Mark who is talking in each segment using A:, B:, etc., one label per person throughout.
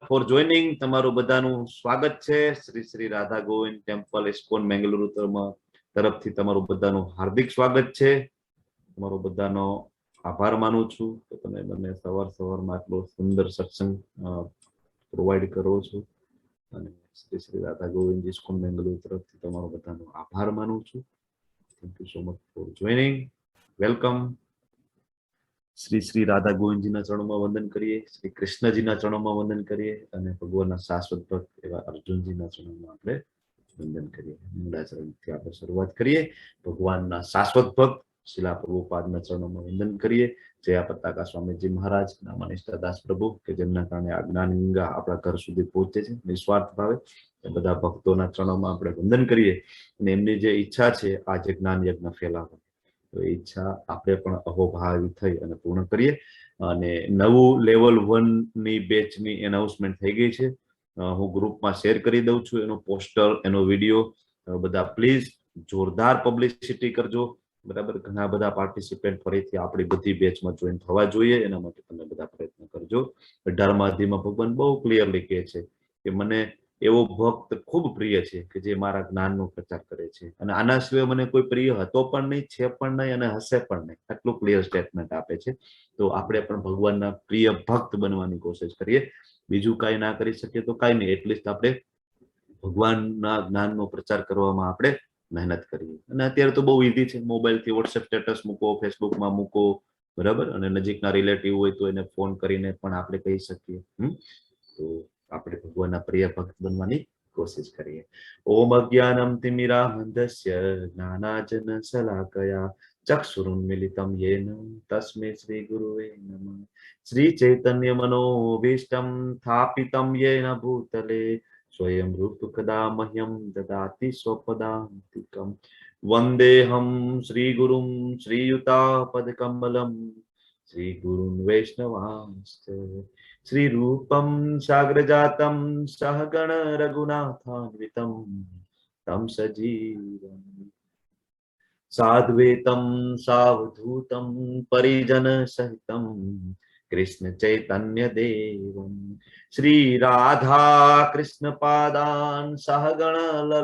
A: For joining. તમારું બધાનું સ્વાગત છે. શ્રી શ્રી રાધા ગોવિંદ ટેમ્પલ, ઇસ્કોન મેંગલુરુ તરફથી તમારું બધાનું હાર્દિક સ્વાગત છે. તમારો બધાનો આભાર માનું છું કે તમે મને સવાર સવારમાં આટલો સુંદર સત્સંગ પ્રોવાઈડ કરો છો અને શ્રી શ્રી રાધા ગોવિંદ ઇસ્કોન મેંગલુરુ તરફથી તમારો બધાનો આભાર માનું છું. Thank you so much for joining. Welcome. Shri Shri Radha ગોવિંદજીના ચરણોમાં વંદન કરીએ, શ્રી કૃષ્ણજીના ચરણોમાં વંદન કરીએ અને ભગવાનના શાશ્વત ભક્ત એવા અર્જુનજીના ચરણોમાં આપણે વંદન કરીએ. મંગળાચરણથી આપણે શરૂઆત કરીએ. ભગવાનના શાશ્વત ભક્ત શિલા પ્રભુપાદના ચરણોમાં વંદન કરીએ. જયા પતાકા સ્વામીજી મહારાજ, નામાનિષ્ઠા દાસ પ્રભુ, કે જેમના કારણે આ જ્ઞાન ગંગા આપણા ઘર સુધી પહોંચે છે નિસ્વાર્થ ભાવે, એ બધા ભક્તોના ચરણોમાં આપણે વંદન કરીએ. અને એમની જે ઈચ્છા છે આ જે જ્ઞાન યજ્ઞ ફેલાવવાની, તો એ ઈચ્છા આપણે પણ અહોભાવી થઈ અને પૂર્ણ કરીએ. અને નવું લેવલ 1 ની બેચની એનાઉન્સમેન્ટ થઈ ગઈ છે. હું ગ્રુપમાં શેર કરી દઉં છું એનો પોસ્ટર, એનો વિડીયો. બધા પ્લીઝ જોરદાર પબ્લિસિટી કરજો, બરાબર? ઘણા બધા પાર્ટિસિપેન્ટ ફરીથી આપણી બધી બેચમાં જોઈન થવા જોઈએ, એના માટે તમે બધા પ્રયત્ન કરજો. 18મા અધ્યાયમાં ભગવાન બહુ ક્લિયરલી કહે છે કે મને એવો ભક્ત ખૂબ પ્રિય છે કે જે મારા જ્ઞાનનો પ્રચાર કરે છે અને આના સિવાય મને કોઈ પ્રિય હતો પણ નહીં, છે પણ નહીં અને હશે પણ નહીં. આટલું ક્લિયર સ્ટેટમેન્ટ આપે છે. તો આપણે પણ ભગવાનના પ્રિય ભક્ત બનવાની કોશિશ કરીએ. બીજું કાંઈ ના કરી શકીએ તો કાંઈ નહીં, એટલીસ્ટ આપણે ભગવાનના જ્ઞાનનો પ્રચાર કરવામાં આપણે મહેનત કરીએ. અને અત્યારે તો બહુ ઈઝી છે. મોબાઈલથી વોટ્સએપ સ્ટેટસ મૂકો, ફેસબુકમાં મૂકો, બરાબર? અને નજીકના રિલેટિવ હોય તો એને ફોન કરીને પણ આપણે કહી શકીએ. તો આપણે ભગવાનના પ્રિય ભક્ત બનવાની કોશિશ કરીએ. ઓમ અજ્ઞાનમ તિમિરાંધસ્ય જ્ઞાનાજન શલાકયા ચક્ષુરુન્મિલિતમ યેન તસ્મૈ શ્રી ગુરુવે નમઃ. શ્રી ચૈતન્ય મનોભીષ્ટમ સ્થાપિતમ યેન ભૂતલે સ્વયં રૂપ કદા મહ્યમ દદાતિ સ્વપદાંતિકમ. વંદેહમ શ્રી ગુરુમ શ્રીયુતા પદકમલમ શ્રી ગુરુન વૈષ્ણવાંશ્ચ શ્રી રૂપમ સાગરજાતમ સહગણ રઘુનાથાન્વિતમ તમ સજીવમ સાદ્વૈતમ સાવધૂતમ પરિજન સહિતમ કૃષ્ણ ચૈતન્ય દેવમ શ્રી રાધા કૃષ્ણ પાદાન સહગણ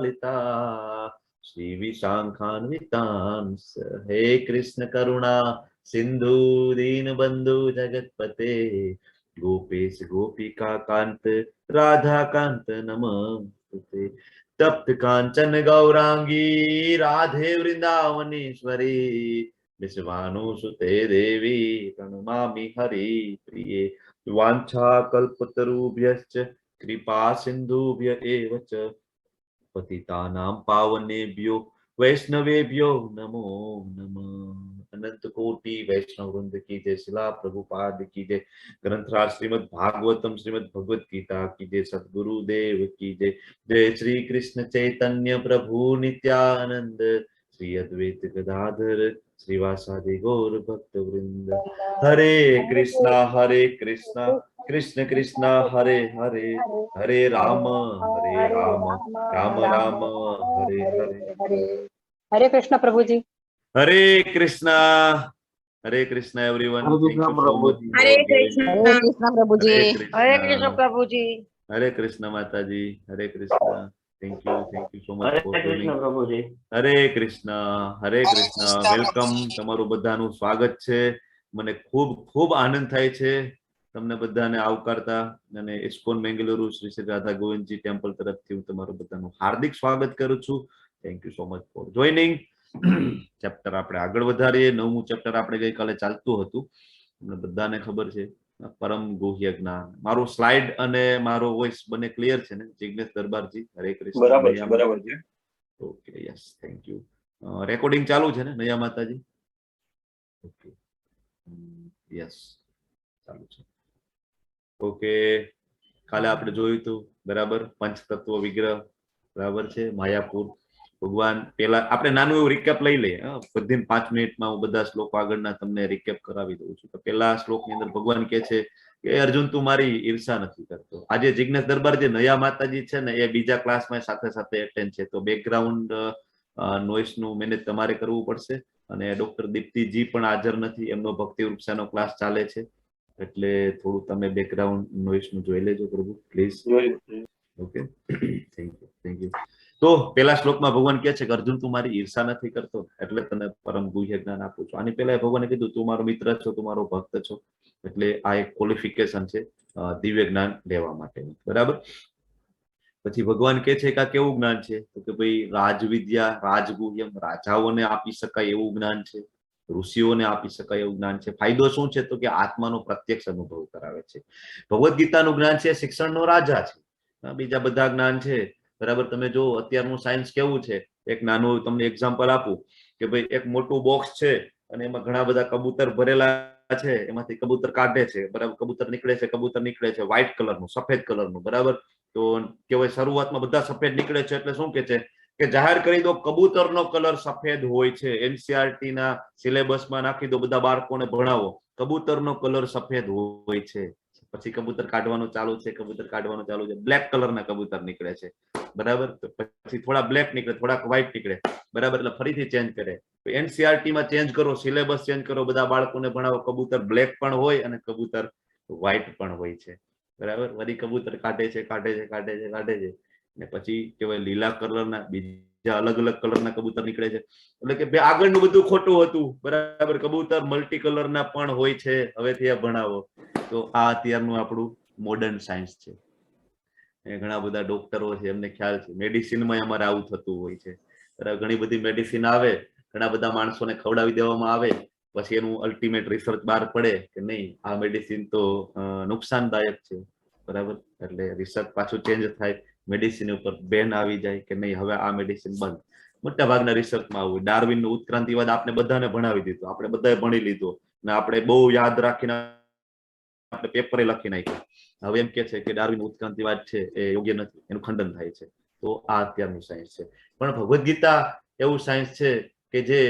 A: લલિતા શ્રી વિશાખાન્વિતાન. હે કૃષ્ણ કરુણા સિંધુ દીન બંધુ જગતપતે ગોપેશ ગોપિકા કાંત રાધા કાંત નમસ્તુતે. તપ્ત કાંચન ગૌરાંગી રાધે વૃંદાવનેશ્વરી વૃષભાનુસુતે દેવી પ્રણમામિ હરિ પ્રિયે. વાંછા કલ્પતરુભ્યશ્ચ કૃપા સિંધુભ્ય એવ ચ પતિતાનાં પાવનેભ્યો વૈષ્ણવેભ્યો નમો નમઃ. અનંત કોટી વૈષ્ણવ વૃંદ કી જય. શિલા પ્રભુપાદ કી જય. ગ્રંથરાજ શ્રીમદ ભાગવતમ, શ્રીમદ ભગવદ ગીતા કી જય. સદગુરુ દેવ કી જય. જય શ્રી કૃષ્ણ ચૈતન્ય પ્રભુ નિત્યાનંદ શ્રી અદ્વૈત ગદાધર શ્રીવાસાદિ ગૌર ભક્ત વૃંદ. હરે કૃષ્ણ હરે કૃષ્ણ કૃષ્ણ કૃષ્ણ હરે હરે, હરે રામ હરે રામ રામ રામ હરે હરે.
B: હરે કૃષ્ણ પ્રભુજી.
A: હરે કૃષ્ણ, હરે કૃષ્ણ એવરીવન.
C: હરે કૃષ્ણ પ્રભુજી.
D: હરે કૃષ્ણ.
B: હરે કૃષ્ણ પ્રભુજી.
D: હરે કૃષ્ણ પ્રભુજી.
A: હરે કૃષ્ણ માતાજી, હરે Krishna. Thank you, thank you so much
C: Hare
A: four
C: Krishna
A: joining.
C: Prabhuji.
A: Hare Krishna, Hare Krishna. Welcome, તમારું બધાનું સ્વાગત છે. મને ખૂબ ખૂબ આનંદ થાય છે તમને બધાને આવકારતા અને ઇસ્કોન મેંગલુરુ શ્રી શ્રી રાધા ગોવિંદજી ટેમ્પલ તરફથી હું તમારું બધાનું હાર્દિક સ્વાગત કરું છું. Thank you so much for joining. Chapter આપણે આગળ વધારીએ. નવમું ચેપ્ટર આપણે ગઈકાલે ચાલતું હતું. તમને બધાને ખબર છે, પરમ ગુહ્ય જ્ઞાન. મારું સ્લાઇડ અને મારો વોઇસ બંને ક્લિયર છે ને? જિગ્નેશ દરબારજી, હરે કૃષ્ણ.
E: બરાબર છે.
A: નયા.
E: બરાબર છે.
A: Okay, yes, thank you. Recording ચાલુ છે ને, નયા માતાજી? ઓકે, યસ, ચાલુ છે. ઓકે, કાલે આપણે જોયું હતું, બરાબર? પંચતત્વ વિગ્રહ, બરાબર છે? માયાપુર ભગવાન પેલા આપણે નાનું એવું રિકેપ લઈ લઈએ. હા, બધી 5 મિનિટમાં હું બધા શ્લોકો આગળના તમને રિકેપ કરાવી દઉં છું. તો પેલા શ્લોકની અંદર ભગવાન કહે છે કે અર્જુન, તું મારી ઈર્ષા નથી કરતો. આજે જિજ્ઞેશ દરબાર, જે નયા માતાજી છે ને, એ બીજા ક્લાસમાં સાથે સાથે એટેન્ડ છે, તો બેકગ્રાઉન્ડ નોઇસ નું મેનેજ તમારે કરવું પડશે. અને ડોક્ટર દીપ્તિજી પણ હાજર નથી, એમનો ભક્તિ વૃક્ષાનો ક્લાસ ચાલે છે. એટલે થોડું તમે બેકગ્રાઉન્ડ નોઈસ નું જોઈ લેજો પ્રભુ, please. Okay, thank you, thank you. તો પેલા શ્લોકમાં ભગવાન કહે છે કે અર્જુન, તું મારી ઈર્ષા નથી કરતો એટલે તને પરમ ગુહ્ય જ્ઞાન આપું છું. આની પહેલા ભગવાને કીધું, તું મારો મિત્ર છો, તું મારો ભક્ત છો. એટલે આ એક ક્વોલિફિકેશન છે દિવ્ય જ્ઞાન લેવા માટેનું, બરાબર? પછી ભગવાન કહે છે કે આ કેવું જ્ઞાન છે? તો કે ભાઈ, રાજવિદ્યા, રાજગુહ્યમ, રાજાઓને આપી શકાય એવું જ્ઞાન છે, ઋષિઓને આપી શકાય એવું જ્ઞાન છે. ફાયદો શું છે? તો કે આત્માનો પ્રત્યક્ષ અનુભવ કરાવે છે. ભગવદ્ ગીતાનું જ્ઞાન છે શિક્ષણનો રાજા છે. બીજા બધા જ્ઞાન છે, બરાબર? તમે જો, અત્યારનું સાયન્સ કેવું છે, એક નાનું તમને એક્ઝામ્પલ આપું કે ભાઈ, એક મોટું બોક્સ છે અને એમાં ઘણા બધા કબૂતર ભરેલા છે. એમાંથી કબૂતર કાઢે છે, બરાબર? કબૂતર નીકળે છે, કબૂતર નીકળે છે, વ્હાઈટ કલરનું, સફેદ કલરનું, બરાબર? તો કહેવાય, શરૂઆતમાં બધા સફેદ નીકળે છે, એટલે શું કે છે કે જાહેર કરી દો, કબૂતરનો કલર સફેદ હોય છે. એનસીઆરટી ના સિલેબસમાં નાખી દો, બધા બાળકોને ભણાવો, કબૂતરનો કલર સફેદ હોય છે. પછી કબૂતર કાઢવાનું ચાલુ છે, કબૂતર કાઢવાનું ચાલુ છે, બ્લેક કલરના કબૂતર નીકળે છે, બરાબર? તો પછી થોડા બ્લેક નીકળે, થોડાક વ્હાઈટ નીકળે, બરાબર? એટલે ફરીથી ચેન્જ કરે. એનસીઆરટી માં ચેન્જ કરો, સિલેબસ ચેન્જ કરો, બધા બાળકોને ભણાવો, કબૂતર બ્લેક પણ હોય અને કબૂતર વ્હાઈટ પણ હોય છે, બરાબર? વળી કબૂતર કાઢે છે, કાઢે છે, કાઢે છે, કાઢે છે ને પછી કહેવાય લીલા કલરના, બીજા અલગ અલગ કલરના કબૂતર નીકળે છે. એટલે કે ભાઈ, આગળનું બધું ખોટું હતું, બરાબર? કબૂતર મલ્ટી કલરના પણ હોય છે, હવેથી આ ભણાવો. તો આ અત્યારનું આપણું મોડર્ન સાયન્સ છે. એ ઘણા બધા ડોક્ટરો છે, એમને ખ્યાલ છે. મેડિસિનમાં અમારે આવું થતું હોય છે, બરાબર? ઘણી બધી મેડિસિન આવે, ઘણા બધા માણસોને ખવડાવી દેવામાં આવે, પછી એનું અલ્ટિમેટ રિસર્ચ બહાર પડે કે નહીં, આ મેડિસિન તો નુકસાનદાયક છે, બરાબર? એટલે રિસર્ચ પાછું ચેન્જ થાય, મેડિસિન ઉપર બેન આવી જાય કે નહીં, હવે આ મેડિસિન બંધ. મોટા ભાગના રિસર્ચમાં આવું. ડાર્વિનનું ઉત્ક્રાંતિવાદ આપણે બધાને ભણાવી દીધું, આપણે બધાએ ભણી લીધો ને આપણે બહુ યાદ રાખીને આપણે પેપરે લખી નાખ્યું. હવે એમ કે છે કે ડાર્વિન ઉત્ક્રાંતિવાદ છે એ યોગ્ય નથી, એનું ખંડન થાય છે. તો આ અત્યારનું સાયન્સ છે. પણ ભગવદ્ ગીતા એવું સાયન્સ છે કે જે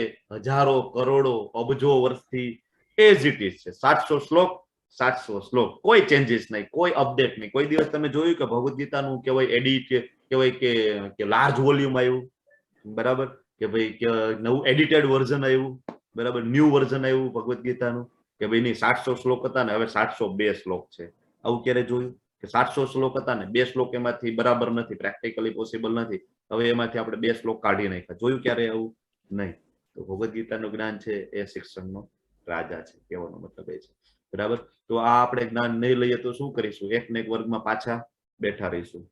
A: હજારો, કરોડો, અબજો વર્ષથી એઝ it is છે. 700 શ્લોક, 700 શ્લોક, કોઈ ચેન્જીસ નહીં, કોઈ અપડેટ નહીં. કોઈ દિવસ તમે જોયું કે ભગવદ્ ગીતાનું કહેવાય એડિટ, કહેવાય કે લાર્જ વોલ્યુમ આવ્યું, બરાબર? કે ભાઈ, કે નવું એડિટેડ વર્ઝન આવ્યું, બરાબર? ન્યૂ વર્ઝન આવ્યું ભગવદ્ ગીતાનું, કે ભાઈ નહીં, 700 શ્લોક હતા ને હવે 702 શ્લોક છે, આવું ક્યારે જોયું? કે 700 શ્લોક હતા ને બે શ્લોક એમાંથી બરાબર નથી, પ્રેક્ટિકલી પોસિબલ નથી, હવે એમાંથી આપણે બે શ્લોક કાઢી નાખ્યા, જોયું ક્યારે આવું? નહીં. તો ભગવદ્ ગીતાનું જ્ઞાન છે એ શિક્ષણનો રાજા છે, કહેવાનો મતલબ એ છે, બરાબર? તો આ આપણે જ્ઞાન નહીં લઈએ તો શું કરીશું? એક ને એક વર્ગમાં પાછા બેઠા રહીશું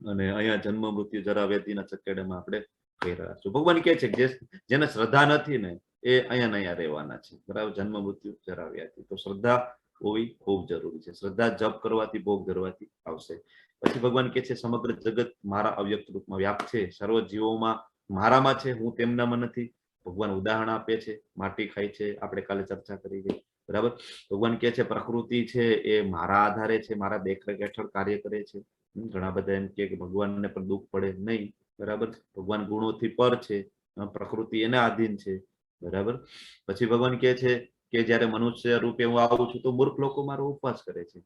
A: અને અહીંયા જન્મ, મૃત્યુ, જરા, વ્યાધિના ચક્કરમાં આપણે કહી રહ્યા છું. ભગવાન કહે છે કે જેને શ્રદ્ધા નથી ને એ અહીંયા ને અહીંયા રહેવાના છે, બરાબર? જન્મ, મૃત્યુ, જરા, વ્યાધિ. તો શ્રદ્ધા હોવી ખૂબ જરૂરી છે. શ્રદ્ધા જપ કરવાથી, ભોગ ધરવાથી આવશે. પછી ભગવાન કહે છે, સમગ્ર જગત મારા અવ્યક્ત રૂપમાં વ્યાપ્ત છે, સર્વ જીવોમાં મારામાં છે, હું તેમનામાં નથી. ભગવાન ઉદાહરણ આપે છે, માટી ખાય છે, આપણે કાલે ચર્ચા કરી ગઈ, બરાબર? ભગવાન કહે છે, પ્રકૃતિ છે એ મારા આધારે છે, મારા દેખરેખ હેઠળ કાર્ય કરે છે. ઘણા બધા એમ કહે કે ભગવાનને પણ દુઃખ પડે નહીં, બરાબર? ભગવાન ગુણોથી પર છે, પ્રકૃતિ એના આધીન છે, બરાબર? પછી ભગવાન કહે છે કે જ્યારે મનુષ્ય રૂપે હું આવું છું તો મૂર્ખ લોકો મારો ઉપવાસ કરે છે.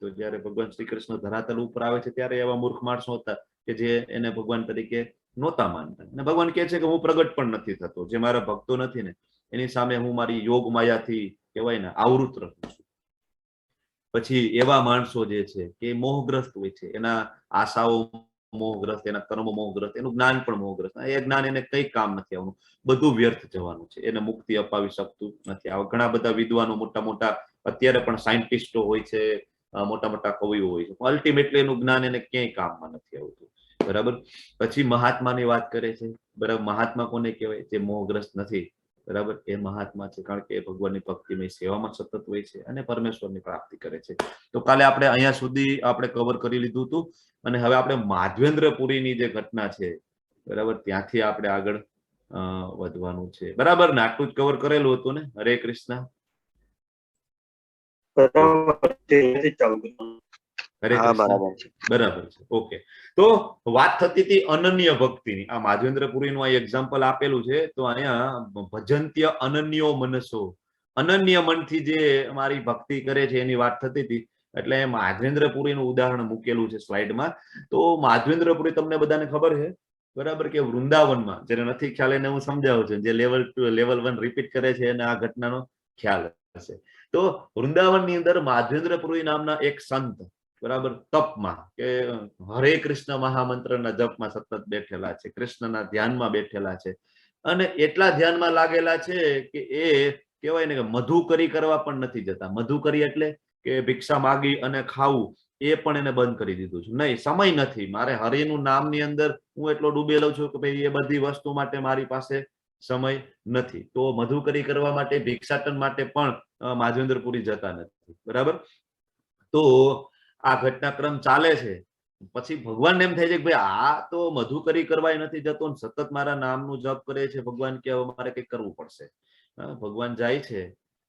A: તો જ્યારે ભગવાન શ્રી કૃષ્ણ ધરાતલ ઉપર આવે છે ત્યારે એવા મૂર્ખ માણસો હતા કે જે એને ભગવાન તરીકે નહોતા માનતા. અને ભગવાન કહે છે કે હું પ્રગટ પણ નથી થતો, જે મારા ભક્તો નથી ને એની સામે હું મારી યોગ માયાથી, કહેવાય ને, આવૃત રહું છું. પછી એવા માણસો જે છે કે મોહગ્રસ્ત હોય છે, એના આશાઓ મોહગ્રસ્ત, એના કર્મ મોહગ્રસ્ત, એનું જ્ઞાન પણ મોહગ્રસ્ત. એ જ્ઞાન એને કઈ કામ નથી આવવાનું, બધું વ્યર્થ જવાનું છે, એને મુક્તિ અપાવી શકતું નથી. આવા ઘણા બધા વિદ્વાનો, મોટા મોટા અત્યારે પણ સાયન્ટિસ્ટો હોય છે, મોટા મોટા કવિઓ હોય છે, અલ્ટિમેટલી એનું જ્ઞાન એને ક્યાંય કામમાં નથી આવતું, બરાબર? પછી મહાત્માની વાત કરે છે, બરાબર? મહાત્મા કોને કહેવાય? જે મોહગ્રસ્ત નથી, બરાબર? એ મહાત્મા છે, કારણ કે એ ભગવાનની ભક્તિમય સેવામાં સતત હોય છે અને પરમેશ્વરની પ્રાપ્તિ કરે છે. તો કાલે આપણે અહીંયા સુધી આપણે કવર કરી લીધું હતું અને હવે આપણે માધવેન્દ્રપુરીની જે ઘટના છે, બરાબર, ત્યાંથી આપણે આગળ વધવાનું છે, બરાબર ને? આટલું જ કવર કરેલું હતું ને? હરે કૃષ્ણ.
C: બરાબર છે, અહીંયાથી જ ચાલુ કરવાનું.
A: હરે
C: હા,
A: કૃષ્ણ.
C: બરાબર છે.
A: બરાબર છે, ઓકે. તો વાત થતી હતી અનન્ય ભક્તિની. આ માધવેન્દ્રપુરીનું આ એક્ઝામ્પલ આપેલું છે. તો અહીંયા ભજંત્ય અનન્યો મનસો, અનન્ય મનથી જે મારી ભક્તિ કરે છે એની વાત થતી હતી, એટલે માધવેન્દ્રપુરીનું ઉદાહરણ મૂકેલું છે સ્લાઇડમાં. તો માધવેન્દ્રપુરી તમને બધાને ખબર છે, બરાબર, કે વૃંદાવનમાં, જેને નથી ખ્યાલ એને હું સમજાવું છું, જે લેવલ 2, લેવલ 1 રિપીટ કરે છે એને આ ઘટનાનો ખ્યાલ હશે. તો તો વૃંદાવનની અંદર માધવેન્દ્રપુરી નામના એક સંત, બરાબર, તપમાં કે હરે કૃષ્ણ મહામંત્રના જપમાં સતત બેઠેલા છે, કૃષ્ણના ધ્યાનમાં બેઠેલા છે અને એટલા ધ્યાનમાં લાગેલા છે કે એ કહેવાય ને કે મધુકરી કરવા પણ નથી જતા. મધુકરી એટલે કે ભિક્ષા માગી અને ખાવું, એ પણ એને બંધ કરી દીધું છે. નહીં, સમય નથી, મારે હરિનું નામની અંદર હું એટલો ડૂબેલો છું કે ભાઈ એ બધી વસ્તુ માટે મારી પાસે સમય નથી. તો મધુકરી કરવા માટે, ભિક્ષાટન માટે પણ માધવેન્દ્રપુરી જતા નથી, બરાબર. તો આ ઘટનાક્રમ ચાલે છે. પછી ભગવાનને એમ થાય છે કે ભાઈ આ તો મધુકરી કરવાય નથી જતો ને સતત મારા નામનું જપ કરે છે, ભગવાન કે હવે મારે કંઈક કરવું પડશે. ભગવાન જાય છે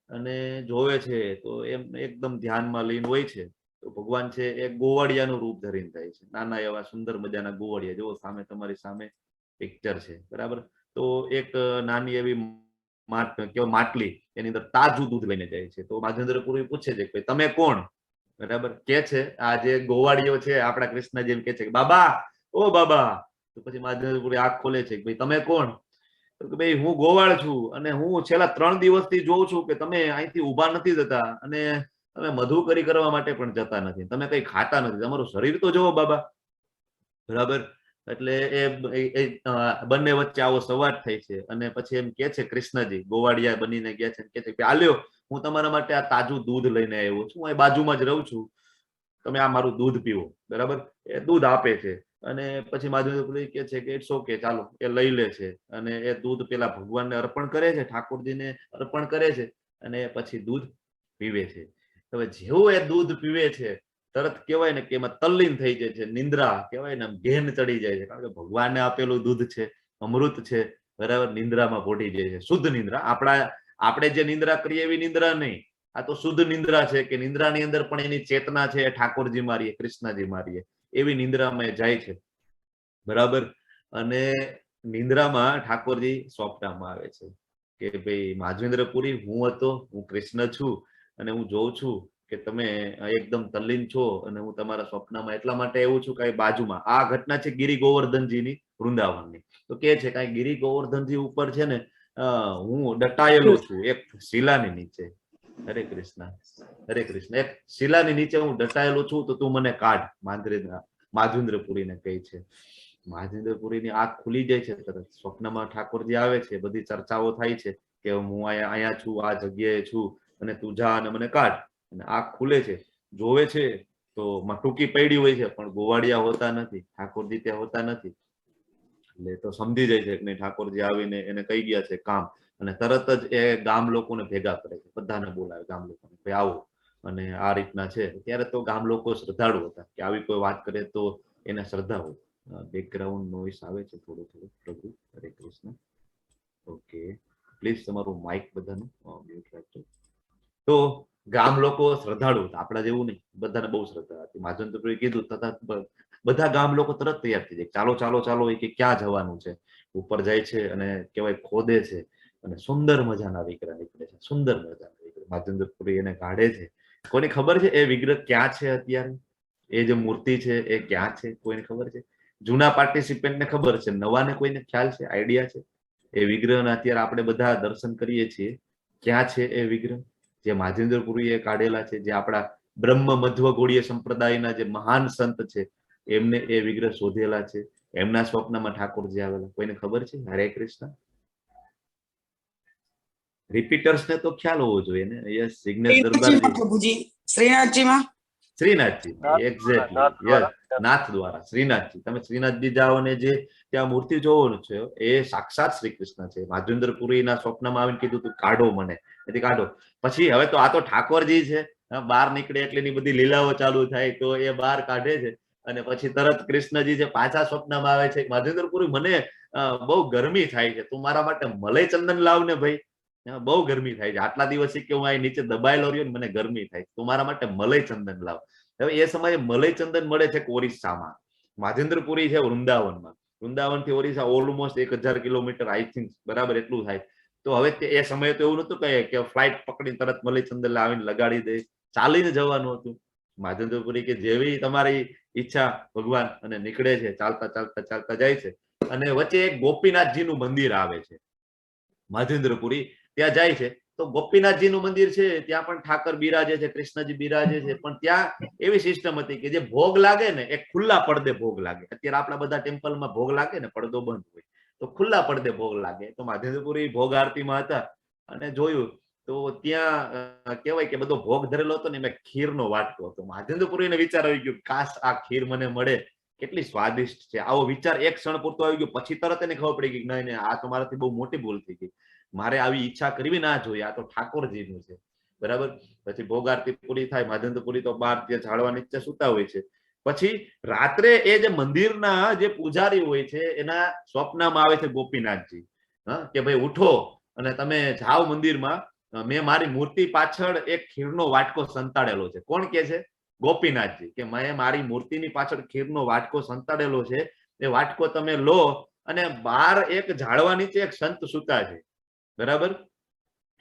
A: અને જોવે છે તો એમ એકદમ ધ્યાનમાં લીન હોય છે. તો ભગવાન છે એ ગોવાળિયાનું રૂપ ધરીને જાય છે, નાના એવા સુંદર મજાના ગોવાળિયા. જો સામે તમારી સામે પિક્ચર છે, બરાબર. તો એક નાની એવી માટલી, એની અંદર તાજું દૂધ લઈને જાય છે. તો માધવેન્દ્રપુરી પૂછે છે કે ભાઈ તમે કોણ, બરાબર. કે છે આ જે ગોવાળિયો છે આપણા કૃષ્ણ જેમ કે છે કે બાબા, ઓ બાબા. તો પછી માધવેન્દ્રપુરી આંખ ખોલે છે કે ભાઈ તમે કોણ? તો કે ભાઈ હું ગોવાળ છું અને હું છેલ્લા 3 દિવસથી જોઉં છું કે તમે અહીંથી ઊભા નથી થતા અને તમે મધુકરી કરવા માટે પણ જતા નથી, તમે કઈ ખાતા નથી, તમારું શરીર તો જોવો બાબા, બરાબર. એટલે એ બંને વચ્ચે આવો સંવાદ થાય છે અને પછી એમ કે છે કૃષ્ણજી ગોવાળિયા બનીને ગયા છે, કે છે કે આલ્યો હું તમારા માટે આ તાજું દૂધ લઈને આવ્યો છું, હું અહીં બાજુમાં જ રહું છું, તમે આ મારું દૂધ પીવો, બરાબર. એ દૂધ આપે છે અને પછી માધવેન્દ્રપુરી કે છે કે it's okay, ચાલો, એ લઈ લે છે અને એ દૂધ પેલા ભગવાનને અર્પણ કરે છે, ઠાકોરજીને અર્પણ કરે છે અને પછી દૂધ પીવે છે. હવે જેવું એ દૂધ પીવે છે તરત કહેવાય ને કે એમાં તલ્લીન થઈ જાય છે, નિંદ્રા કહેવાય ને, આમ ઘેન ચડી જાય છે, કારણ કે ભગવાને આપેલું દૂધ છે, અમૃત છે, બરાબર. નિંદ્રામાં પોઢી જાય છે, શુદ્ધ નિંદ્રા. આપણે જે નિંદ્રા કરીએ એવી નિંદ્રા નહીં, આ તો શુદ્ધ નિંદ્રા છે કે નિંદ્રાની અંદર પણ એની ચેતના છે, એ ઠાકોરજી મારીએ, કૃષ્ણજી મારીએ, એવી નિંદ્રામાં એ જાય છે, બરાબર. અને નિંદ્રામાં ઠાકોરજી સ્વપ્નમાં આવે છે કે ભાઈ માધવેન્દ્રપુરી હું હતો, હું કૃષ્ણ છું અને હું જોઉં છું કે તમે એકદમ તલ્લીન છો અને હું તમારા સ્વપ્નમાં એટલા માટે આવ્યો છું કે આ બાજુમાં આ ઘટના છે ગિરી ગોવર્ધનજીની વૃંદાવનની. તો કે છે કે ગિરી ગોવર્ધનજી ઉપર છે ને હું દટાયેલો છું એક શિલાની નીચે. હરે કૃષ્ણ હરે કૃષ્ણ. એક શિલાની નીચે હું દટાયેલો છું તો તું મને કાઢ, માધવેન્દ્રપુરીને કહે છે. માધવેન્દ્રપુરીની આંખ ખુલી જાય છે તરત. સ્વપ્નમાં ઠાકોરજી આવે છે, બધી ચર્ચાઓ થાય છે કે હું અહીંયા છું, આ જગ્યાએ છું અને તું જા અને મને કાઢ. અને આંખ ખુલે છે, જોવે છે તો ટૂંકી પડી હોય છે પણ ગોવાળિયા હોતા નથી, ઠાકોરજી ત્યાં હોતા નથી. એટલે તો સમજી જાય છે કે નહીં, ઠાકોરજી આવીને એને કહી ગયા છે કામ. અને તરત જ એ ગામ લોકોને ભેગા કરે છે, બધાને બોલાવે ગામ લોકોને, ભાઈ આવો અને આ રીતના છે. ત્યારે તો ગામ લોકો શ્રદ્ધાળુ હતા કે આવી કોઈ વાત કરે તો એને શ્રદ્ધા હોય. બેકગ્રાઉન્ડ નોઈસ આવે છે થોડું થોડું. પ્રભુ હરે કૃષ્ણ. ઓકે, પ્લીઝ તમારું માઇક બધાનું મ્યુટ રાખજો. તો ગામ લોકો શ્રદ્ધાળુ હતા, આપણા જેવું નહીં, બધાને બહુ શ્રદ્ધા હતી. માધવેન્દ્રપુરીએ કીધું તથા બધા ગામ લોકો તરત તૈયાર થઈ જાય, ચાલો ચાલો ચાલો, એ કે ક્યાં જવાનું છે. ઉપર જાય છે અને કહેવાય ખોદે છે અને સુંદર મજાના વિગ્રહ નીકળે છે, સુંદર મજાના વિગ્રહ. માધવેન્દ્રપુરી એને કાઢે છે. કોને ખબર છે એ વિગ્રહ ક્યાં છે અત્યારે? એ જે મૂર્તિ છે એ ક્યાં છે કોઈને ખબર છે? જૂના પાર્ટિસિપેન્ટને ખબર છે, નવાને કોઈને ખ્યાલ છે, આઈડિયા છે? એ વિગ્રહના અત્યારે આપણે બધા દર્શન કરીએ છીએ, ક્યાં છે એ વિગ્રહ જે માધવેન્દ્રપુરીએ કાઢેલા છે, જે આપણા બ્રહ્મ મધ્વ ગૌડીય સંપ્રદાયના જે મહાન સંત છે એમને એ વિગ્રહ શોધેલા છે, એમના સ્વપ્નમાં ઠાકોરજી આવેલા. કોઈને ખબર છે? હરે કૃષ્ણ. રિપીટર્સ ને તો ખ્યાલ હોવો જોઈએ ને. યસ, જિગ્નેશ દરબારજી.
E: પ્રભુજી, શ્રીનાથજીમાં.
A: શ્રીનાથજી,
C: નાથ
A: એક્ઝેક્ટલી, યસ, નાથ દ્વારા શ્રીનાથજી. તમે શ્રીનાથજી જાઓ અને જે ત્યાં મૂર્તિ જોવો છે એ સાક્ષાત શ્રી કૃષ્ણ છે. માધવેન્દ્રપુરીના સ્વપ્નમાં આવીને કીધું તું કાઢો મને, એટલે કાઢો. પછી હવે તો આ તો ઠાકોરજી છે, બહાર નીકળે એટલે એની બધી લીલાઓ ચાલુ થાય, તો એ બહાર કાઢે છે અને પછી તરત કૃષ્ણજી છે પાછા સ્વપ્નમાં આવે છે, માધવેન્દ્રપુરી મને બહુ ગરમી થાય છે, તું મારા માટે મલય ચંદન લાવ ને ભાઈ, બહુ ગરમી થાય છે, આટલા દિવસથી કે હું અહીં નીચે દબાયેલો રહ્યો ને મને ગરમી થાય, તું મારા માટે મલય ચંદન લાવ. હવે એ સમયે મલય ચંદન મળે છે ઓરિસ્સામાં, માધવેન્દ્રપુરી છે વૃંદાવનમાં, વૃંદાવનથી Orissa almost 1000 kilometre I think, બરાબર એટલું થાય. તો હવે એ સમયે તો એવું નતું કે ફ્લાઇટ પકડીને તરત મલય ચંદન લાવીને લગાડી દે, ચાલીને જવાનું હતું. માધવેન્દ્રપુરી કે જેવી તમારી ઈચ્છા ભગવાન, અને નીકળે છે, ચાલતા ચાલતા ચાલતા જાય છે અને વચ્ચે એક ગોપીનાથજીનું મંદિર આવે છે, માધવેન્દ્રપુરી ત્યાં જાય છે. તો ગોપીનાથજીનું મંદિર છે, ત્યાં પણ ઠાકર બિરાજે છે, કૃષ્ણજી બિરાજે છે. પણ ત્યાં એવી સિસ્ટમ હતી કે જે ભોગ લાગે ને એ ખુલ્લા પડદે ભોગ લાગે. અત્યારે આપણા બધા ટેમ્પલમાં ભોગ લાગે ને પડદો બંધ હોય, તો ખુલ્લા પડદે ભોગ લાગે. તો માધેન્દ્રપુરી ભોગ આરતીમાં હતા અને જોયું તો ત્યાં કહેવાય કે બધો ભોગ ધરેલો હતો ને એમાં ખીરનો વાટકો હતો. માધેન્દ્રપુરીને વિચાર આવી ગયો, કાશ આ ખીર મને મળે, કેટલી સ્વાદિષ્ટ છે. આવો વિચાર એક ક્ષણ પૂરતો આવી ગયો, પછી તરત એને ખબર પડી ગઈ કે નહીં નહીં, આ તો મારાથી બહુ મોટી ભૂલ થઈ ગઈ, મારે આવી ઈચ્છા કરવી ના જોઈએ, આ તો ઠાકોરજીનું છે. બરાબર. પછી ભોગ આરતી પૂરી થાય, માધેન્દ્રપુરી તો બહાર ત્યાં ઝાડવા નીચે સૂતા હોય છે. પછી રાત્રે એ જે મંદિરના જે પૂજારી હોય છે એના સ્વપ્નમાં આવે છે ગોપીનાથજી, હા, કે ભાઈ ઉઠો અને તમે જાઓ મંદિરમાં, મેં મારી મૂર્તિ પાછળ એક ખીરનો વાટકો સંતાડેલો છે. કોણ કે છે? ગોપીનાથજી, કે મેં મારી મૂર્તિની પાછળ ખીરનો વાટકો સંતાડેલો છે, એ વાટકો તમે લો અને બહાર એક ઝાડવા નીચે એક સંત સૂતા છે, બરાબર,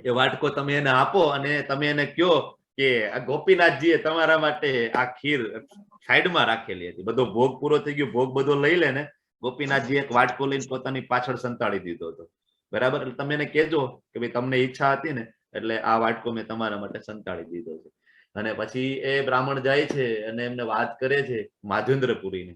A: એ વાટકો તમે એને આપો અને તમે એને કહો કે આ ગોપીનાથજીએ તમારા માટે આ ખીર સાઈડમાં રાખેલી હતી. બધો ભોગ પૂરો થઈ ગયો, ભોગ બધો લઈ લે ને ગોપીનાથજી એક વાટકો લઈને પોતાની પાછળ સંતાડી દીધો હતો. બરાબર. એટલે તમે એને કહેજો કે ભાઈ તમને ઈચ્છા હતી ને એટલે આ વાટકો મેં તમારા માટે સંતાડી દીધો છે. અને પછી એ બ્રાહ્મણ જાય છે અને એમને વાત કરે છે માધવેન્દ્રપુરીને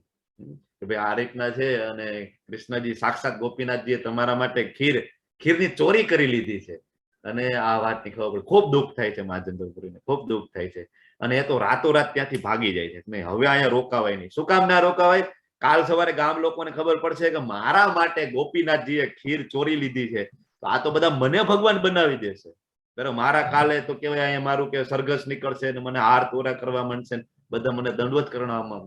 A: કે ભાઈ આ રીતના છે અને કૃષ્ણજી સાક્ષાત ગોપીનાથજીએ તમારા માટે ખીરની ચોરી કરી લીધી છે. અને આ વાતની ખબર પડે, ખૂબ દુઃખ થાય છે માધવેન્દ્રપુરીને, ખૂબ દુઃખ થાય છે. અને એ તો રાતોરાત ત્યાંથી ભાગી જાય છે. નહીં, હવે અહીંયા રોકાવાય નહીં. શું કામ ના રોકાવાય? કાલ સવારે ગામ લોકોને ખબર પડશે કે મારા માટે ગોપીનાથજીએ ખીર ચોરી લીધી છે, તો આ તો બધા મને ભગવાન બનાવી દેશે. બરાબર, મારા કાલે તો કહેવાય અહીંયા મારું કે સરઘસ નીકળશે ને મને હાર તોરા કરવા માંડશે ને બધા મને દંડવત કરવા,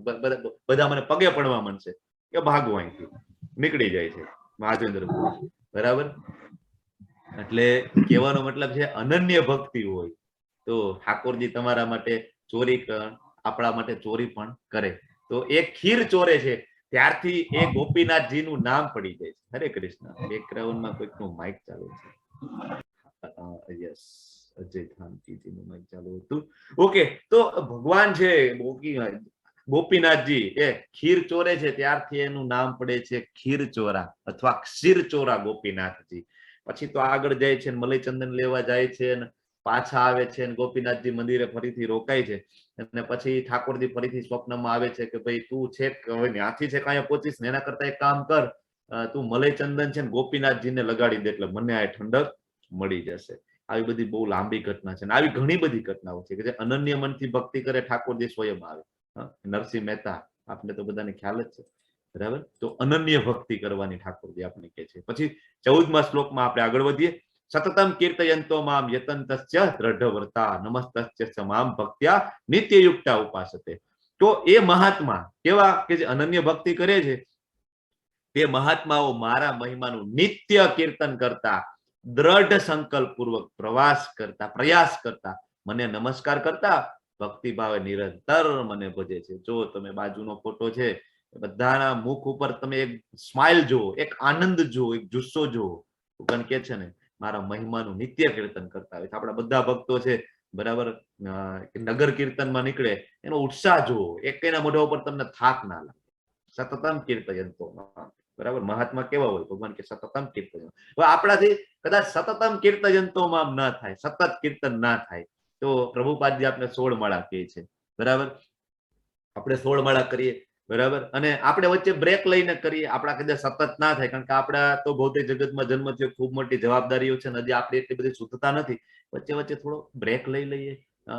A: બધા મને પગે પડવા માંડશે કે ભાગો અહીંથી. નીકળી જાય છે મહાજેન્દ્રપુરી. બરાબર. એટલે કહેવાનો મતલબ છે અનન્ય ભક્તિ હોય તો ઠાકોરજી તમારા માટે ચોરી, આપણા માટે ચોરી પણ કરે. તો એ ખીર ચોરે છે ત્યારથી એ ગોપીનાથજી નું નામ પડી જાય છે. હરે કૃષ્ણ. બેકગ્રાઉન્ડમાં કોઈકનું માઇક ચાલુ છે. યસ, અજય થાનકીજી નું માઇક ચાલુ હતું. ઓકે, તો ભગવાન છે ગોપીનાથજી એ ખીર ચોરે છે ત્યારથી એનું નામ પડે છે ખીર ચોરા અથવા ક્ષીર ચોરા ગોપીનાથજી. પછી તો આગળ જાય છે, મલયચંદન લેવા જાય છે અને પાછા આવે છે અને ગોપીનાથજી મંદિરે ફરીથી રોકાય છે. અને પછી ઠાકોરજી ફરીથી સ્વપ્નમાં આવે છે કે ભાઈ તું છેક હવે ત્યાંથી છેક અહીંયા પહોંચીશ ને એના કરતા એક કામ કર, તું મલયચંદન છે ને ગોપીનાથજીને લગાડી દે એટલે મને આ ઠંડક મળી જશે. આવી બધી બહુ લાંબી ઘટના છે અને આવી ઘણી બધી ઘટનાઓ છે કે જે અનન્ય મનથી ભક્તિ કરે ઠાકોરજી સ્વયં આવે. નરસિંહ મહેતા આપને તો બધાને ખ્યાલ જ છે, બરાબર. તો અનન્ય ભક્તિ કરવાની ઠાકોરજી આપણે કહે છે. પછી 14મા શ્લોકમાં આપણે આગળ વધીએ. સતતમ કીર્તયંતો મામ યતંતસ્ય દ્રઢવ્રતા નમસ્તસ્ય મામ ભક્ત્યા નિત્યયુક્તા ઉપાસતે. તો એ મહાત્મા કેવા કે જે અનન્ય ભક્તિ કરે છે તે મહાત્માઓ મારા મહિમાનું નિત્ય કીર્તન કરતા, દ્રઢ સંકલ્પ પૂર્વક પ્રવાસ કરતા, પ્રયાસ કરતા, મને નમસ્કાર કરતા, ભક્તિભાવે નિરંતર મને ભજે છે. જો તમે બાજુનો ફોટો છે, બધાના મુખ ઉપર તમે એક સ્માઇલ જુઓ, એક આનંદ જુઓ, એક જુસ્સો જુઓ. ભગવાન કે છે ને મારા મહિમાનું નિત્ય કીર્તન કરતા હોય છે. આપણા બધા ભક્તો છે, બરાબર, નગર કીર્તનમાં નીકળે એનો ઉત્સાહ જુઓ, એક એના મોઢા ઉપર તમને થાક ના લાગે. સતતમ કીર્તયંતો, બરાબર. મહાત્મા કેવા હોય? ભગવાન કે સતતમ કીર્તન. હવે આપણાથી કદાચ સતતમ કીર્તયંતો મામ ના થાય, સતત કીર્તન ના થાય, તો પ્રભુપાદજી આપણે 16 માળા કહે છે, બરાબર. આપણે 16 માળા કરીએ, બરાબર, અને આપણે વચ્ચે બ્રેક લઈને કરીએ, આપણા કદાચ સતત ના થાય, કારણ કે આપણા તો ભૌતિક જગતમાં જન્મ થયો, ખૂબ મોટી જવાબદારીઓ છે ને હજી આપણી એટલી બધી શુદ્ધતા નથી. વચ્ચે વચ્ચે થોડો બ્રેક લઈ લઈએ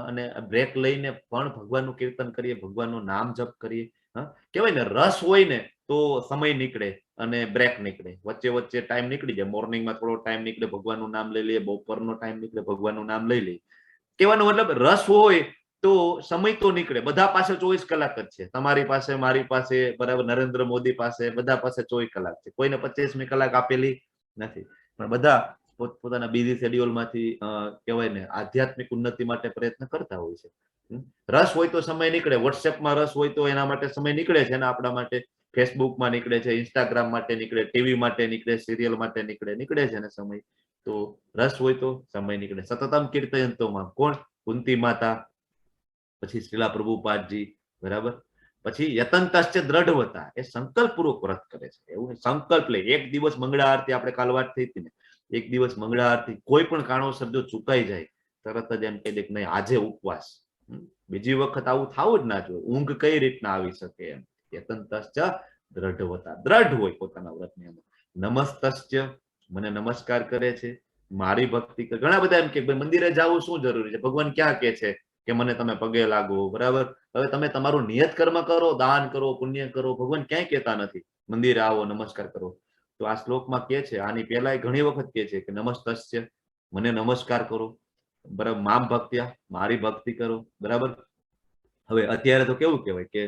A: અને બ્રેક લઈને પણ ભગવાનનું કીર્તન કરીએ, ભગવાનનું નામ જપ કરીએ. હા, કહેવાય ને રસ હોય ને તો સમય નીકળે અને બ્રેક નીકળે, વચ્ચે વચ્ચે ટાઈમ નીકળી જાય. મોર્નિંગમાં થોડો ટાઈમ નીકળે, ભગવાનનું નામ લઈ લઈએ, બપોરનો ટાઈમ નીકળે, ભગવાનનું નામ લઈ લઈએ. કહેવાનો મતલબ રસ હોય તો સમય તો નીકળે. બધા પાસે 24 કલાક જ છે, તમારી પાસે, મારી પાસે, બરાબર, નરેન્દ્ર મોદી પાસે, બધા પાસે 24 કલાક છે, કોઈને 25મી કલાક આપેલી નથી. પણ બધા પોતપોતાના બિઝી શેડ્યુલમાંથી કહેવાય ને આધ્યાત્મિક ઉન્નતિ માટે પ્રયત્ન કરતા હોય છે. રસ હોય તો સમય નીકળે. વોટ્સએપમાં રસ હોય તો એના માટે સમય નીકળે છે ને આપણા માટે, ફેસબુકમાં નીકળે છે, ઇન્સ્ટાગ્રામ માટે નીકળે, ટીવી માટે નીકળે, સિરિયલ માટે નીકળે, નીકળે છે ને સમય. તો રસ હોય તો સમય નીકળે. સતતમ કીર્તયંતોમાં કોણ? કુંતી માતા, પછી શ્રીલા પ્રભુપાદજી, બરાબર. પછી યતંતશ્ચ દ્રઢવતા, એ સંકલ્પપૂર્વક વ્રત કરે છે. એવું સંકલ્પ લે, એક દિવસ મંગળા આરતી આપણે કાલ વાત થઈ હતી ને, એક દિવસ મંગળા આરતી કોઈ પણ કારણોસર જો ચૂકાઈ જાય, તરત જ એમ કહી દે કે નહીં, આજે ઉપવાસ. બીજી વખત આવું થવું જ ના જોઈએ. ઊંઘ કઈ રીતના આવી શકે એમ? યતંતશ્ચ દ્રઢવતા, દ્રઢ હોય પોતાના વ્રતની અંદર. નમસ્તશ્ચ, મને નમસ્કાર કરે છે, મારી ભક્તિ કરે. ઘણા બધા એમ કે ભાઈ મંદિરે જવું શું જરૂરી છે, ભગવાન ક્યાં કે છે કે મને તમે પગે લાગો, બરાબર? હવે તમે તમારું નિયત કર્મ કરો, દાન કરો, પુણ્ય કરો, ભગવાન ક્યાંય કહેતા નથી મંદિરે આવો, નમસ્કાર કરો. તો આ શ્લોકમાં કે છે, આની પહેલા ઘણી વખત કે છે કે નમસ્તસ્ય, મને નમસ્કાર કરો, બરાબર? મામ ભક્ત્યા, મારી ભક્તિ કરો, બરાબર? હવે અત્યારે તો કેવું કહેવાય કે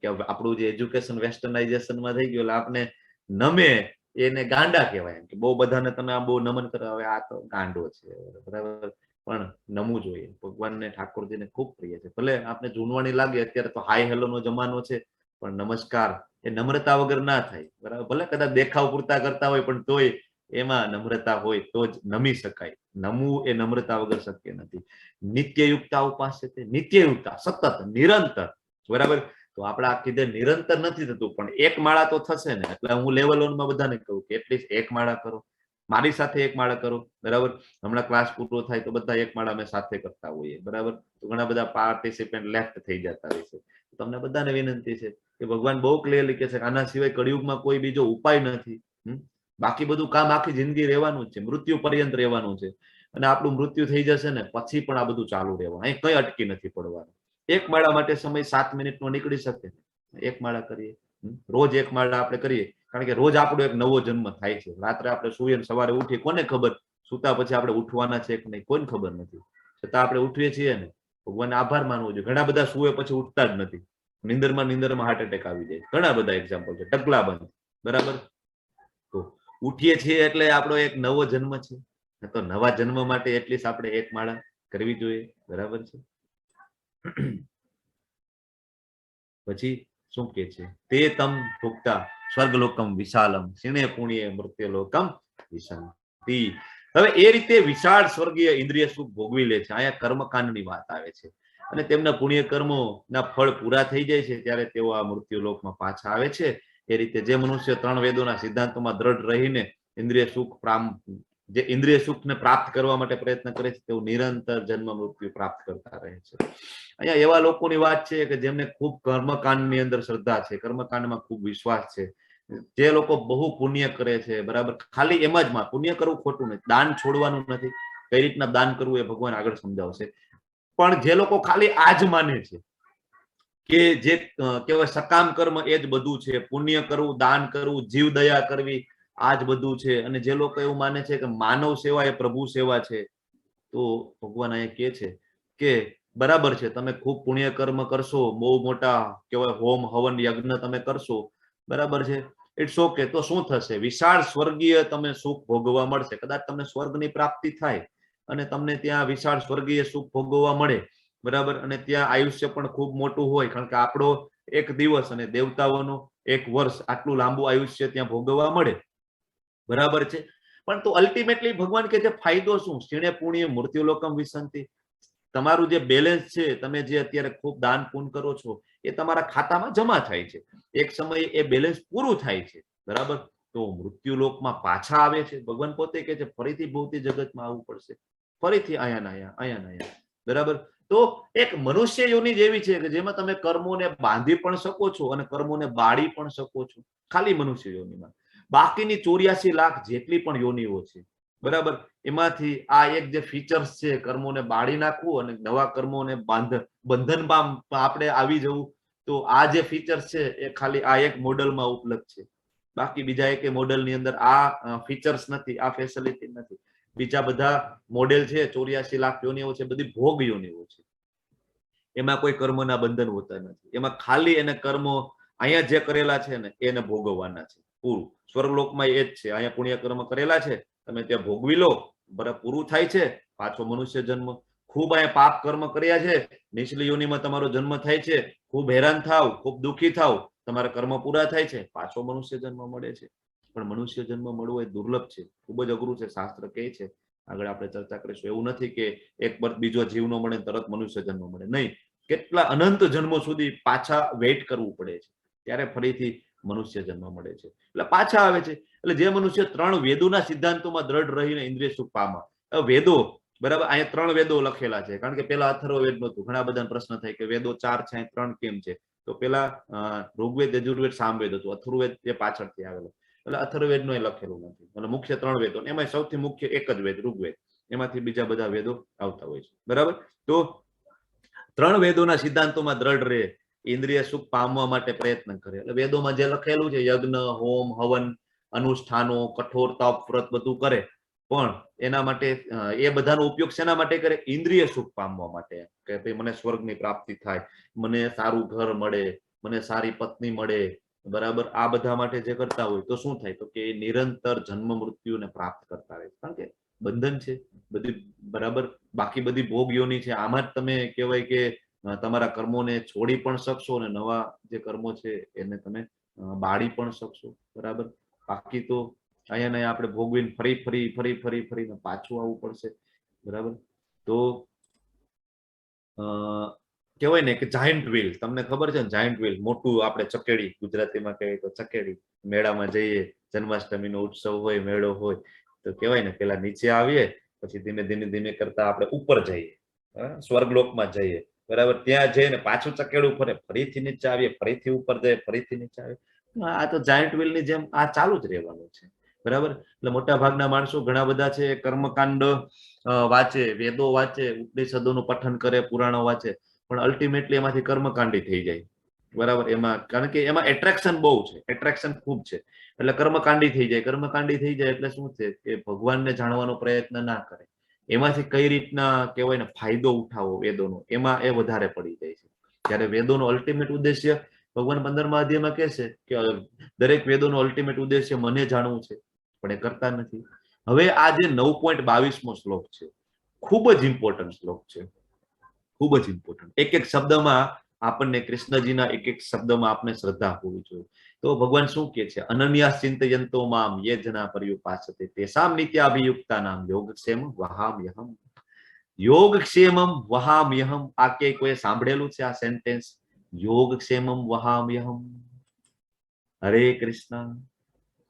A: આપણું જે એજ્યુકેશન વેસ્ટર્નાઇઝેશનમાં થઈ ગયું, એટલે આપને નમે એને ગાંડા કહેવાય, એમ કે બહુ બધાને તમે આ બહુ નમન કરો, હવે આ તો ગાંડો છે, બરાબર? પણ નમવું જોઈએ ભગવાનને, ઠાકોરજીને ખૂબ પ્રિય છે. ભલે આપને જૂનવાણી લાગે, અત્યારે તો હાય હેલો નો જમાનો છે, પણ નમસ્કાર એ નમ્રતા વગર ના થાય, બરાબર? ભલે કદાચ દેખાવ પૂરતા કરતા હોય, પણ તોય એમાં નમ્રતા હોય તો જ નમી શકાય. નમવું એ નમ્રતા વગર શક્ય નથી. નિત્યયુક્તા ઉપાસ્યતે, નિત્યયુક્તા સતત, નિરંતર, બરાબર? તો આપણા કીધે નિરંતર નથી થતું, પણ એક માળા તો થશે ને. એટલે હું લેવલ 1 માં બધાને કહું કે એટલીસ્ટ એક માળા કરો, મારી સાથે એક માળા કરો, બરાબર? હમણાં ક્લાસ પૂરો થાય તો બધા એક માળા અમે સાથે કરતા હોઈએ, બરાબર? તો ઘણા બધા પાર્ટિસિપેન્ટ લેફ્ટ થઈ જતા હોય છે. તમને બધાને વિનંતી છે કે ભગવાન બહુ ક્લિયરલી કહે છે કે આના સિવાય કળિયુગમાં કોઈ બીજો ઉપાય નથી. બાકી બધું કામ આખી જિંદગી રહેવાનું જ છે, મૃત્યુ પર્યંત રહેવાનું છે. અને આપણું મૃત્યુ થઈ જશે ને પછી પણ આ બધું ચાલુ રહેવાનું, અહીં કઈ અટકી નથી પડવાનું. એક માળા માટે સમય 7 મિનિટનો નીકળી શકે, એક માળા કરીએ. રોજ એક માળા આપણે કરીએ, કારણ કે રોજ આપણો એક નવો જન્મ થાય છે. રાત્રે આપણે સૂઈએ ને સવારે ઉઠીએ, કોને ખબર સૂતા પછી આપણે ઉઠવાના છે કે નહીં, કોઈને ખબર નથી. છતાં આપણે ઉઠીએ છીએ ને, ભગવાનને આભાર માનવો જોઈએ. ઘણા બધા સૂએ પછી ઉઠતા જ નથી, નિંદરમાં નિંદરમાં હાર્ટ એટેક આવી જાય. ઘણા બધા એક્ઝામ્પલ છે, ટકલા બંધ, બરાબર? તો ઉઠીએ છીએ એટલે આપણો એક નવો જન્મ છે, તો નવા જન્મ માટે એટલીસ્ટ આપણે એક માળા કરવી જોઈએ, બરાબર છે? પછી શું કે છે? તે તમ ભુક્તા સ્વર્ગલોકમ વિશાલમ ક્ષીણે પુણ્યે મૃત્યુલોકમ વિશંતિ. હવે એ રીતે વિશાળ સ્વર્ગીય ઇન્દ્રિય સુખ ભોગવી લે છે. અહીંયા કર્મકાંડની વાત આવે છે અને તેમના પુણ્ય કર્મોના ફળ પૂરા થઈ જાય છે ત્યારે તેઓ આ મૃત્યુલોકમાં પાછા આવે છે. એ રીતે જે મનુષ્ય 3 વેદોના સિદ્ધાંતોમાં દ્રઢ રહીને ઇન્દ્રિય સુખ જે ઇન્દ્રિય સુખને પ્રાપ્ત કરવા માટે પ્રયત્ન કરે છે, તેઓ નિરંતર જન્મ મૃત્યુ પ્રાપ્ત કરતા રહે છે. અહીંયા એવા લોકોની વાત છે કે જેમને ખૂબ કર્મકાંડની અંદર શ્રદ્ધા છે, કર્મકાંડમાં ખૂબ વિશ્વાસ છે, જે લોકો બહુ પુણ્ય કરે છે, બરાબર? ખાલી એમ જ માં પુણ્ય કરવું ખોટું નથી, દાન છોડવાનું નથી, કઈ રીતના દાન કરવું એ ભગવાન આગળ સમજાવશે. પણ જે લોકો ખાલી આ જ માને છે કે જે કહેવાય સકામ કર્મ એ જ બધું છે, પુણ્ય કરવું, દાન કરવું, જીવ દયા કરવી, આ જ બધું છે, અને જે લોકો એવું માને છે કે માનવ સેવા એ પ્રભુ સેવા છે, તો ભગવાન અહીંયા કહે છે કે બરાબર છે, તમે ખૂબ પુણ્ય કર્મ કરશો, બહુ મોટા કહેવાય હોમ હવન યજ્ઞ તમે કરશો, બરાબર છે, it's okay. તો શું થશે? વિશાળ સ્વર્ગીય તમે સુખ ભોગવવા મળશે. કદાચ તમને સ્વર્ગની પ્રાપ્તિ થાય અને તમને ત્યાં વિશાળ સ્વર્ગીય સુખ ભોગવવા મળે, બરાબર? અને ત્યાં આયુષ્ય પણ ખૂબ મોટું હોય, કારણ કે આપણો એક દિવસ અને દેવતાઓનો એક વર્ષ, આટલું લાંબુ આયુષ્ય ત્યાં ભોગવવા મળે, બરાબર છે? પણ તો અલ્ટિમેટલી ભગવાન કે છે ફાયદો શું? ક્ષીણે પુણ્ય મૃત્યુલોકમ વિસંતિ. તમારું જે બેલેન્સ છે, તમે જે અત્યારે ખૂબ દાન પુણ્ય કરો છો એ તમારા ખાતામાં જમા થાય છે, એક સમયે એ બેલેન્સ પૂરું થાય છે, બરાબર? તો મૃત્યુલોકમાં પાછા આવે છે. ભગવાન પોતે કહે છે ફરીથી ભૌતિક જગતમાં આવવું પડશે, ફરીથી અહીંયા ના અહીંયા, અહીંયા ના અહીંયા, બરાબર? તો એક મનુષ્ય યોની જેવી છે કે જેમાં તમે કર્મોને બાંધી પણ શકો છો અને કર્મોને બાળી પણ શકો છો, ખાલી મનુષ્ય યોનીમાં. બાકીની 84 લાખ જેટલી પણ યોનીઓ છે, બરાબર, એમાંથી આ એક જે ફીચર્સ છે, કર્મોને બાળી નાખવું અને નવા કર્મોને બંધનમાં આપણે આવી જવું, તો આ જે ફીચર્સ છે એ ખાલી આ એક મોડલમાં ઉપલબ્ધ છે. બાકી બીજા એક મોડલની અંદર આ ફીચર્સ નથી, આ ફેસિલિટી નથી. બીજા બધા મોડેલ છે, 84 લાખ યોનીઓ છે, બધી ભોગ યોનીઓ છે, એમાં કોઈ કર્મના બંધન હોતા નથી. એમાં ખાલી એને કર્મો અહીંયા જે કરેલા છે ને એને ભોગવવાના છે, પૂરું. સ્વર્ગલોકમાં એ જ છે, અહીંયા પુણ્ય કર્મ કરેલા છે, તમે ત્યાં ભોગવી લો, બરાબર, પૂરું થાય છે, પાછો મનુષ્ય જન્મ. ખૂબ અહીંયા પાપ કર્મ કર્યા છે, નીચલી યોનીમાં તમારો જન્મ થાય છે, ખૂબ હેરાન થાવ, ખૂબ દુઃખી થાવ, તમારા કર્મ પૂરા થાય છે, પાછો મનુષ્ય જન્મ મળે છે. પણ મનુષ્ય જન્મ મળવો એ દુર્લભ છે, ખૂબ જ અઘરું છે, શાસ્ત્ર કહે છે. આગળ આપણે ચર્ચા કરીશું. એવું નથી કે એક બર બીજો જીવ નો મળે તરત મનુષ્ય જન્મ મળે, નહીં, કેટલા અનંત જન્મો સુધી પાછા વેઇટ કરવું પડે છે, ત્યારે ફરીથી મનુષ્ય જન્મ મળે છે, એટલે પાછા આવે છે. એટલે જે મનુષ્ય ત્રણ વેદોના સિદ્ધાંતોમાં દ્રઢ રહીને ઇન્દ્રિય સુખ પામે. વેદો, બરાબર, અહીંયા ત્રણ વેદો લખેલા છે, કારણ કે પેલા અથર્વ વેદ નહોતું. ઘણા બધા પ્રશ્ન થાય કે વેદો ચાર છે, અહીં ત્રણ કેમ છે? તો પેલા ઋગ્વેદ, યજુર્વેદ, સામવેદ હતું, અથર્વવેદ એ પાછળથી આવેલો, એટલે અથર્વવેદ નું લખેલું નથી. એટલે મુખ્ય ત્રણ વેદો, એમાં સૌથી મુખ્ય એક જ વેદ ઋગ્વેદ, એમાંથી બીજા બધા વેદો આવતા હોય છે, બરાબર. તો ત્રણ વેદોના સિદ્ધાંતોમાં દ્રઢ રહે, ઇન્દ્રિય સુખ પામવા માટે પ્રયત્ન કરે. એટલે વેદોમાં જે લખેલું છે, યજ્ઞ, હોમ, હવન, અનુષ્ઠાનો, કઠોર તપ, વ્રત બધું કરે, પણ એના માટે એ બધાનો ઉપયોગ શેના માટે કરે? ઇન્દ્રિય સુખ પામવા માટે, કે ભાઈ મને સ્વર્ગની પ્રાપ્તિ થાય, મને સારું ઘર મળે, મને સારી પત્ની મળે, બરાબર. આ બધા માટે જે કરતા હોય તો શું થાય? તો કે એ નિરંતર જન્મ મૃત્યુને પ્રાપ્ત કરતા રહે, કારણ કે બંધન છે બધી, બરાબર. બાકી બધી ભોગ યોની છે, આમાં જ તમે કહેવાય કે તમારા કર્મોને છોડી પણ શકશો અને નવા જે કર્મો છે એને તમે બાળી પણ શકશો, બરાબર. બાકી તો અહીંયા ને આપણે ભોગવીને ફરી ફરી ફરી ફરી ફરીને પાછું આવવું પડશે, બરાબર. તો કહેવાય ને કે જાયન્ટ વ્હીલ, તમને ખબર છે ને જાયન્ટ વ્હીલ, મોટું આપણે ચકેડી, ગુજરાતીમાં કહીએ તો ચકેડી, મેળામાં જઈએ, જન્માષ્ટમીનો ઉત્સવ હોય, મેળો હોય, તો કહેવાય ને પેલા નીચે આવીએ, પછી ધીમે ધીમે ધીમે કરતા આપણે ઉપર જઈએ, સ્વર્ગલોકમાં જઈએ, બરાબર. ત્યાં જઈને પાછું ચકેડું ફરે, ફરીથી નીચે આવીએ, ફરીથી ઉપર જઈએ, ફરીથી નીચે આવીએ. આ તો જાયન્ટ વ્હીલ ની જેમ આ ચાલુ જ રહેવાનું છે, બરાબર. એટલે મોટા ભાગના માણસો ઘણા બધા છે કર્મકાંડ વાંચે, વેદો વાંચે, ઉપનિષદોનું પઠન કરે, પુરાણો વાંચે, પણ અલ્ટિમેટલી એમાંથી કર્મકાંડી થઈ જાય, બરાબર. એમાં કારણ કે એમાં એટ્રેક્શન બહુ છે, એટ્રેક્શન ખૂબ છે, એટલે કર્મકાંડી થઈ જાય. કર્મકાંડી થઈ જાય એટલે શું છે કે ભગવાનને જાણવાનો પ્રયત્ન ના કરે, એમાંથી કઈ રીતના કહેવાય ને ફાયદો ઉઠાવવો વેદોનો, એમાં એ વધારે પડી જાય છે. જ્યારે વેદોનો અલ્ટિમેટ ઉદ્દેશ્ય ભગવાન 15મા અધ્યાયમાં કહેશે કે દરેક વેદોનો અલ્ટિમેટ ઉદ્દેશ્ય મને જાણવું છે, પણ એ કરતા નથી. હવે આ જે 9.22મો શ્લોક છે, ખૂબ જ ઇમ્પોર્ટન્ટ શ્લોક છે, ખૂબ જ ઇમ્પોર્ટન્ટ. એક એક શબ્દમાં આપણને કૃષ્ણજીના એક એક શબ્દમાં આપણે શ્રદ્ધા હોવી જોઈએ. તો ભગવાન શું કહે છે? અનન્યા ચિંતયંતો મામ યે જના પર્યુપાસતે તેષામ નિત્યાભિયુક્તાનામ યોગક્ષેમ વહામ્યહમ. યોગક્ષેમમ વહામ્યહમ, આ કે કોઈ સાંભળેલું છે આ સેન્ટેન્સ? યોગક્ષેમમ વહામ્યહમ. હરે કૃષ્ણ.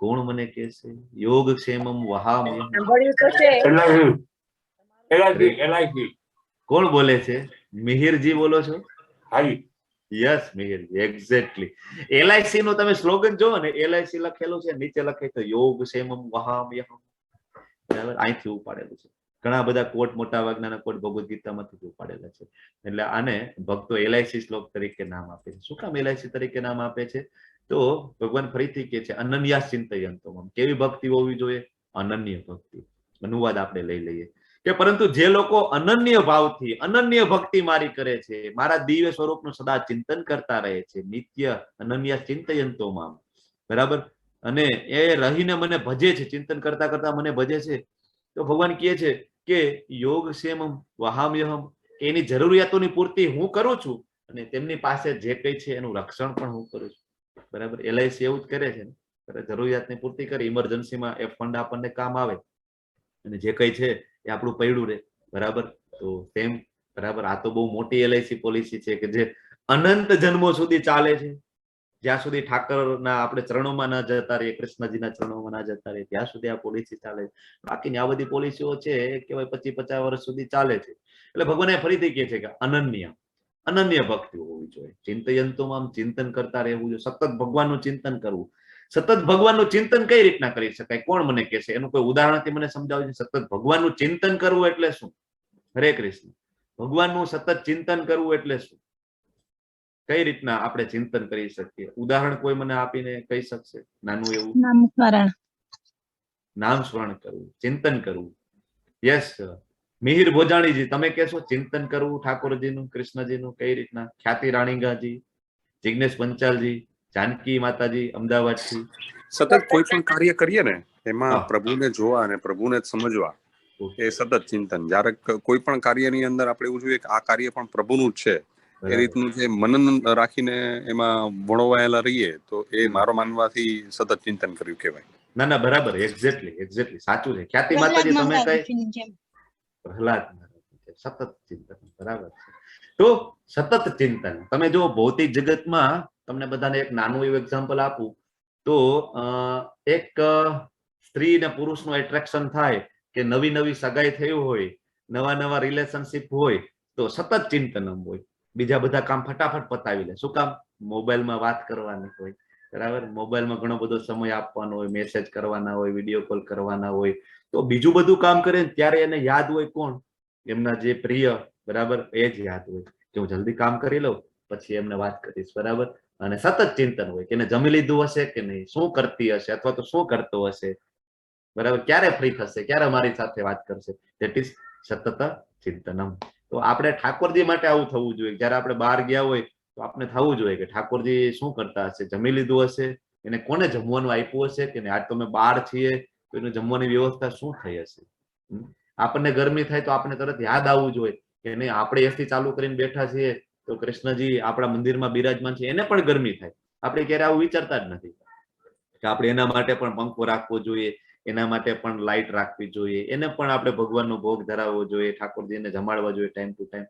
A: કોણ મને કહેશે યોગક્ષેમમ વહામ્યહમ?
D: સાંભળ્યું તો છે.
F: LIC, LIC.
A: કોણ બોલે છે? મિહિરજી બોલો છો?
F: હાજી.
A: Yes મિહિરજી, exactly. એલઆઈસી નું તમે સ્લોગન જોવો ને, એલઆઈસી લખેલું છે, નીચે લખે તો યોગક્ષેમમ વહામ્યહમ, બરાબર. અહીંથી ઉપાડેલું છે. ઘણા બધા કોટ, મોટા ભાગના કોટ ભગવદ ગીતામાંથી જ ઉપાડેલા છે. એટલે આને ભક્તો એલઆઈસી શ્લોક તરીકે નામ આપે છે. શું કામ એલઆઈસી તરીકે નામ આપે છે? તો ભગવાન ફરીથી કહે છે અનન્યા ચિંતયંતો મામ. કેવી ભક્તિ હોવી જોઈએ? અનન્ય ભક્તિ. અનુવાદ આપણે લઈ લઈએ કે પરંતુ જે લોકો અનન્ય ભાવથી અનન્ય ભક્તિ મારી કરે છે, મારા દિવ્ય સ્વરૂપનું સદા ચિંતન કરતા રહે છે, નિત્ય અનન્ય ચિંતયંતો મામ, બરાબર, અને એ રહીને મને ભજે છે, ચિંતન કરતા કરતા મને ભજે છે, તો ભગવાન કહે છે કે યોગક્ષેમમ વહામ્યહમ, કે એની જરૂરિયાતોની પૂર્તિ હું કરું છું અને તેમની પાસે જે કંઈ છે એનું રક્ષણ પણ હું કરું છું, બરાબર. એલઆઈસી એવું જ કરે છે ને, જરૂરિયાતની પૂર્તિ કરી, ઇમરજન્સીમાં એ ફંડ આપણને કામ આવે અને જે કંઈ છે એ આપણું પૈડું રહે, બરાબર. તો તેમ બરાબર, આ તો બહુ મોટી એલઆઈસી પોલિસી છે કે જે અનંત જન્મો સુધી ચાલે છે. જ્યાં સુધી ઠાકરના આપણે ચરણોમાં ના જતા રહીએ, કૃષ્ણજીના ચરણોમાં ના જતા રહીએ, ત્યાં સુધી આ પોલિસી ચાલે છે. બાકીની આ બધી પોલિસીઓ છે એ કહેવાય 25-50 વર્ષ સુધી ચાલે છે. એટલે ભગવાન એ ફરીથી કહે છે કે અનન્ય અનન્ય ભક્તિ હોવી જોઈએ. ચિંતયંતોમાં આમ ચિંતન કરતા રહેવું જોઈએ, સતત ભગવાનનું ચિંતન કરવું. સતત ભગવાનનું ચિંતન કઈ રીતના કરી શકાય? કોણ મને કહેશે? એનું કોઈ ઉદાહરણથી મને સમજાવજો. સતત ભગવાનનું ચિંતન કરવું એટલે શું? હરે કૃષ્ણ. ભગવાનનું સતત ચિંતન કરવું એટલે શું? કઈ રીતના આપણે ચિંતન કરી શકીએ? ઉદાહરણ કોઈ મને આપીને કહી શકશે? નાનું એવું.
B: નામ સ્મરણ.
A: નામ સ્મરણ કરવું, ચિંતન કરવું. યસ, મિહિર ભોજાણીજી, તમે કહેશો ચિંતન કરવું ઠાકોરજીનું, કૃષ્ણજીનું કઈ રીતના? ખ્યાતિ રાણીગાજી, જિગ્નેશ પંચાલજી, જાનકી માતાજી અમદાવાદથી.
G: સતત કોઈ પણ કાર્ય કરીએ ને એમાં પ્રભુને જોવા અને પ્રભુને સમજવા, એ સતત ચિંતન. જ્યારે કોઈ પણ કાર્યની અંદર આપણે એવું જોઈએ કે આ કાર્ય પણ પ્રભુનું જ છે, એ રીતનું જે મનન રાખીને એમાં વણવાયેલા રહીએ તો એ મારો માનવાથી સતત ચિંતન કર્યું કહેવાય.
A: ના ના, બરાબર, એક્ઝેક્ટલી એક્ઝેક્ટલી સાચું છે. ખ્યાતિ માતાજી, તમે કઈ? પ્રહલાદ મહારાજ સતત ચિંતન, બરાબર છે. તો સતત ચિંતન, તમે જો ભૌતિક જગતમાં તમને બધાને એક નાનું એવું એક્ઝામ્પલ આપું તો એક સ્ત્રી ને પુરુષનું એટ્રેક્શન થાય કે નવી નવી સગાઈ થયું હોય, નવા નવા રિલેશનશિપ હોય, તો સતત ચિંતનમ હોય. બીજા બધા કામ ફટાફટ પતાવી લે. શું કામ? મોબાઈલમાં વાત કરવાની હોય, બરાબર? મોબાઈલમાં ઘણો બધો સમય આપવાનો હોય, મેસેજ કરવાના હોય, વિડીયો કોલ કરવાના હોય. તો બીજું બધું કામ કરે ને ત્યારે એને યાદ હોય કોણ? એમના જે પ્રિય, બરાબર, એ જ યાદ હોય કે હું જલ્દી કામ કરી લઉં પછી એમને વાત કરીશ, બરાબર? અને સતત ચિંતન હોય કે એને જમી લીધું હશે કે નહીં, શું કરતી હશે અથવા તો શું કરતો હશે, બરાબર, ક્યારે ફ્રી થશે, ક્યારે મારી સાથે વાત કરશે. That is સતત ચિંતનમ. તો આપણે ઠાકોરજી માટે આવું થવું જોઈએ. જ્યારે આપણે બહાર ગયા હોય તો આપણે થવું જોઈએ કે ઠાકોરજી શું કરતા હશે, જમી લીધું હશે, એને કોને જમવાનું આપ્યું હશે કે નહીં, આજ તો અમે બહાર છીએ તો એને જમવાની વ્યવસ્થા શું થઈ હશે. આપણને ગરમી થાય તો આપણે તરત યાદ આવવું જોઈએ કે નહીં, આપણે એસી ચાલુ કરીને બેઠા છીએ તો કૃષ્ણજી આપણા મંદિરમાં બિરાજમાન છે, એને પણ ગરમી થાય. આપણે ક્યારે આવું વિચારતા જ નથી કે આપણે એના માટે પણ પંખો રાખવો જોઈએ, એના માટે પણ લાઇટ રાખવી જોઈએ, એને પણ આપણે ભગવાનનો ભોગ ધરાવવો જોઈએ, ઠાકોરજીને જમાડવા જોઈએ ટાઈમ ટુ ટાઈમ.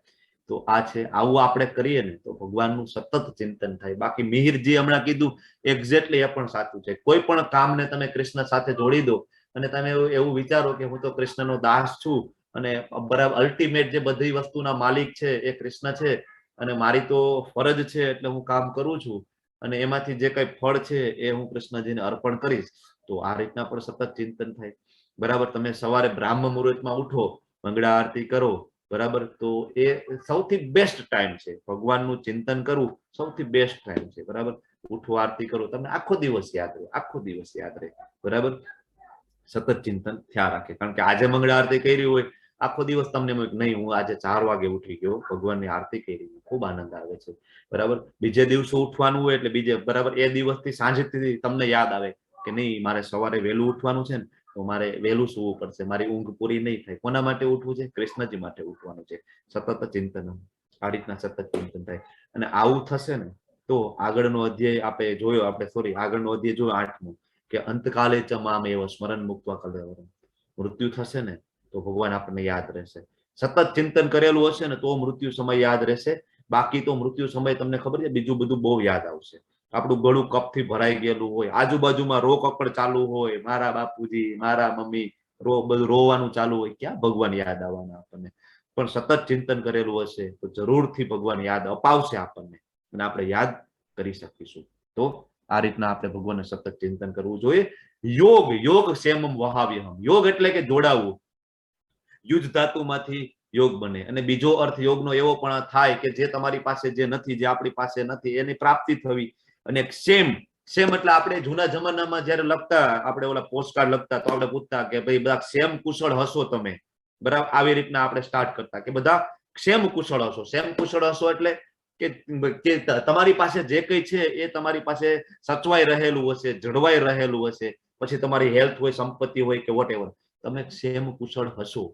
A: તો આ છે, આવું આપણે કરીએ ને તો ભગવાનનું સતત ચિંતન થાય. બાકી મિહિરજી હમણાં કીધું એક્ઝેક્ટલી એ પણ સાચું છે. કોઈ પણ કામને તમે કૃષ્ણ સાથે જોડી દો અને તમે એવું વિચારો કે હું તો કૃષ્ણનો દાસ છું અને બરાબર અલ્ટિમેટ જે બધી વસ્તુના માલિક છે એ કૃષ્ણ છે અને મારી તો ફરજ છે એટલે હું કામ કરું છું અને એમાંથી જે કઈ ફળ છે એ હું કૃષ્ણજીને અર્પણ કરીશ, તો આ રીતના પણ સતત ચિંતન થાય. બરાબર, તમે સવારે બ્રાહ્મ મુહૂર્તમાં ઉઠો, મંગળા આરતી કરો, બરાબર, તો એ સૌથી બેસ્ટ ટાઈમ છે ભગવાનનું ચિંતન કરવું, સૌથી બેસ્ટ ટાઈમ છે. બરાબર, ઉઠો, આરતી કરો, તમને આખો દિવસ યાદ રહે, આખો દિવસ યાદ રહે. બરાબર, સતત ચિંતન થયા રાખે. કારણ કે આજે મંગળા આરતી કરી હોય, આખો દિવસ તમને એમ હોય કે નહીં, હું આજે 4 વાગે ઉઠી ગયો, ભગવાનની આરતી કરી, ખૂબ આનંદ આવે છે. બરાબર, બીજે દિવસે ઉઠવાનું હોય એટલે બીજે, બરાબર, એ દિવસથી સાંજેથી તમને યાદ આવે કે નહીં, મારે સવારે વહેલું ઉઠવાનું છે ને, તો મારે વહેલું સૂવું પડશે, મારી ઊંઘ પૂરી નહીં થાય. કોના માટે ઉઠવું છે? કૃષ્ણજી માટે ઉઠવાનું છે. સતત ચિંતન, આ રીતના સતત ચિંતન થાય. અને આવું થશે ને તો આગળનો અધ્યાય આપણે જોયો, આપણે સોરી આગળનો અધ્યાય જોયો 8મો, કે અંતકાલે ચ મામ એવ સ્મરણ મુક્ત્વા કલેવરમ. મૃત્યુ થશે ને તો ભગવાન આપણને યાદ રહેશે. સતત ચિંતન કરેલું હશે ને તો મૃત્યુ સમય યાદ રહેશે. બાકી તો મૃત્યુ સમય તમને ખબર છે બીજું બધું બહુ યાદ આવશે. આપણું ગળું કપથી ભરાઈ ગયેલું હોય, આજુબાજુમાં રો કપડ ચાલુ હોય, મારા બાપુજી, મારા મમ્મી, રો બધું રોવાનું ચાલુ હોય, ક્યાં ભગવાન યાદ આવવાના આપણને? પણ સતત ચિંતન કરેલું હશે તો જરૂરથી ભગવાન યાદ અપાવશે આપણને અને આપણે યાદ કરી શકીશું. તો આ રીતના આપણે ભગવાનને સતત ચિંતન કરવું જોઈએ. યોગ, યોગ ક્ષેમમ વહાવ્યહમ. યોગ એટલે કે જોડાવવું. યુજ ધાતુમાંથી યોગ બને. અને બીજો અર્થ યોગનો એવો પણ થાય કે જે તમારી પાસે જે નથી, જે આપણી પાસે નથી, એની પ્રાપ્તિ થવી. અને ક્ષેમ, ક્ષેમ એટલે આપણે જૂના જમાનામાં જયારે લખતા, આપણે ઓલા પોસ્ટકાર્ડ લખતા તો આપણે પૂછતા કે ભાઈ બધા ક્ષેમ કુશળ હશો તમે, બરાબર? આવી રીતના આપણે સ્ટાર્ટ કરતા કે બધા ક્ષેમ કુશળ હશો. ક્ષેમ કુશળ હશો એટલે કે તમારી પાસે જે કંઈ છે એ તમારી પાસે સચવાઈ રહેલું હશે, જળવાઈ રહેલું હશે. પછી તમારી હેલ્થ હોય, સંપત્તિ હોય કે વોટ એવર, તમે ક્ષેમ કુશળ હશો,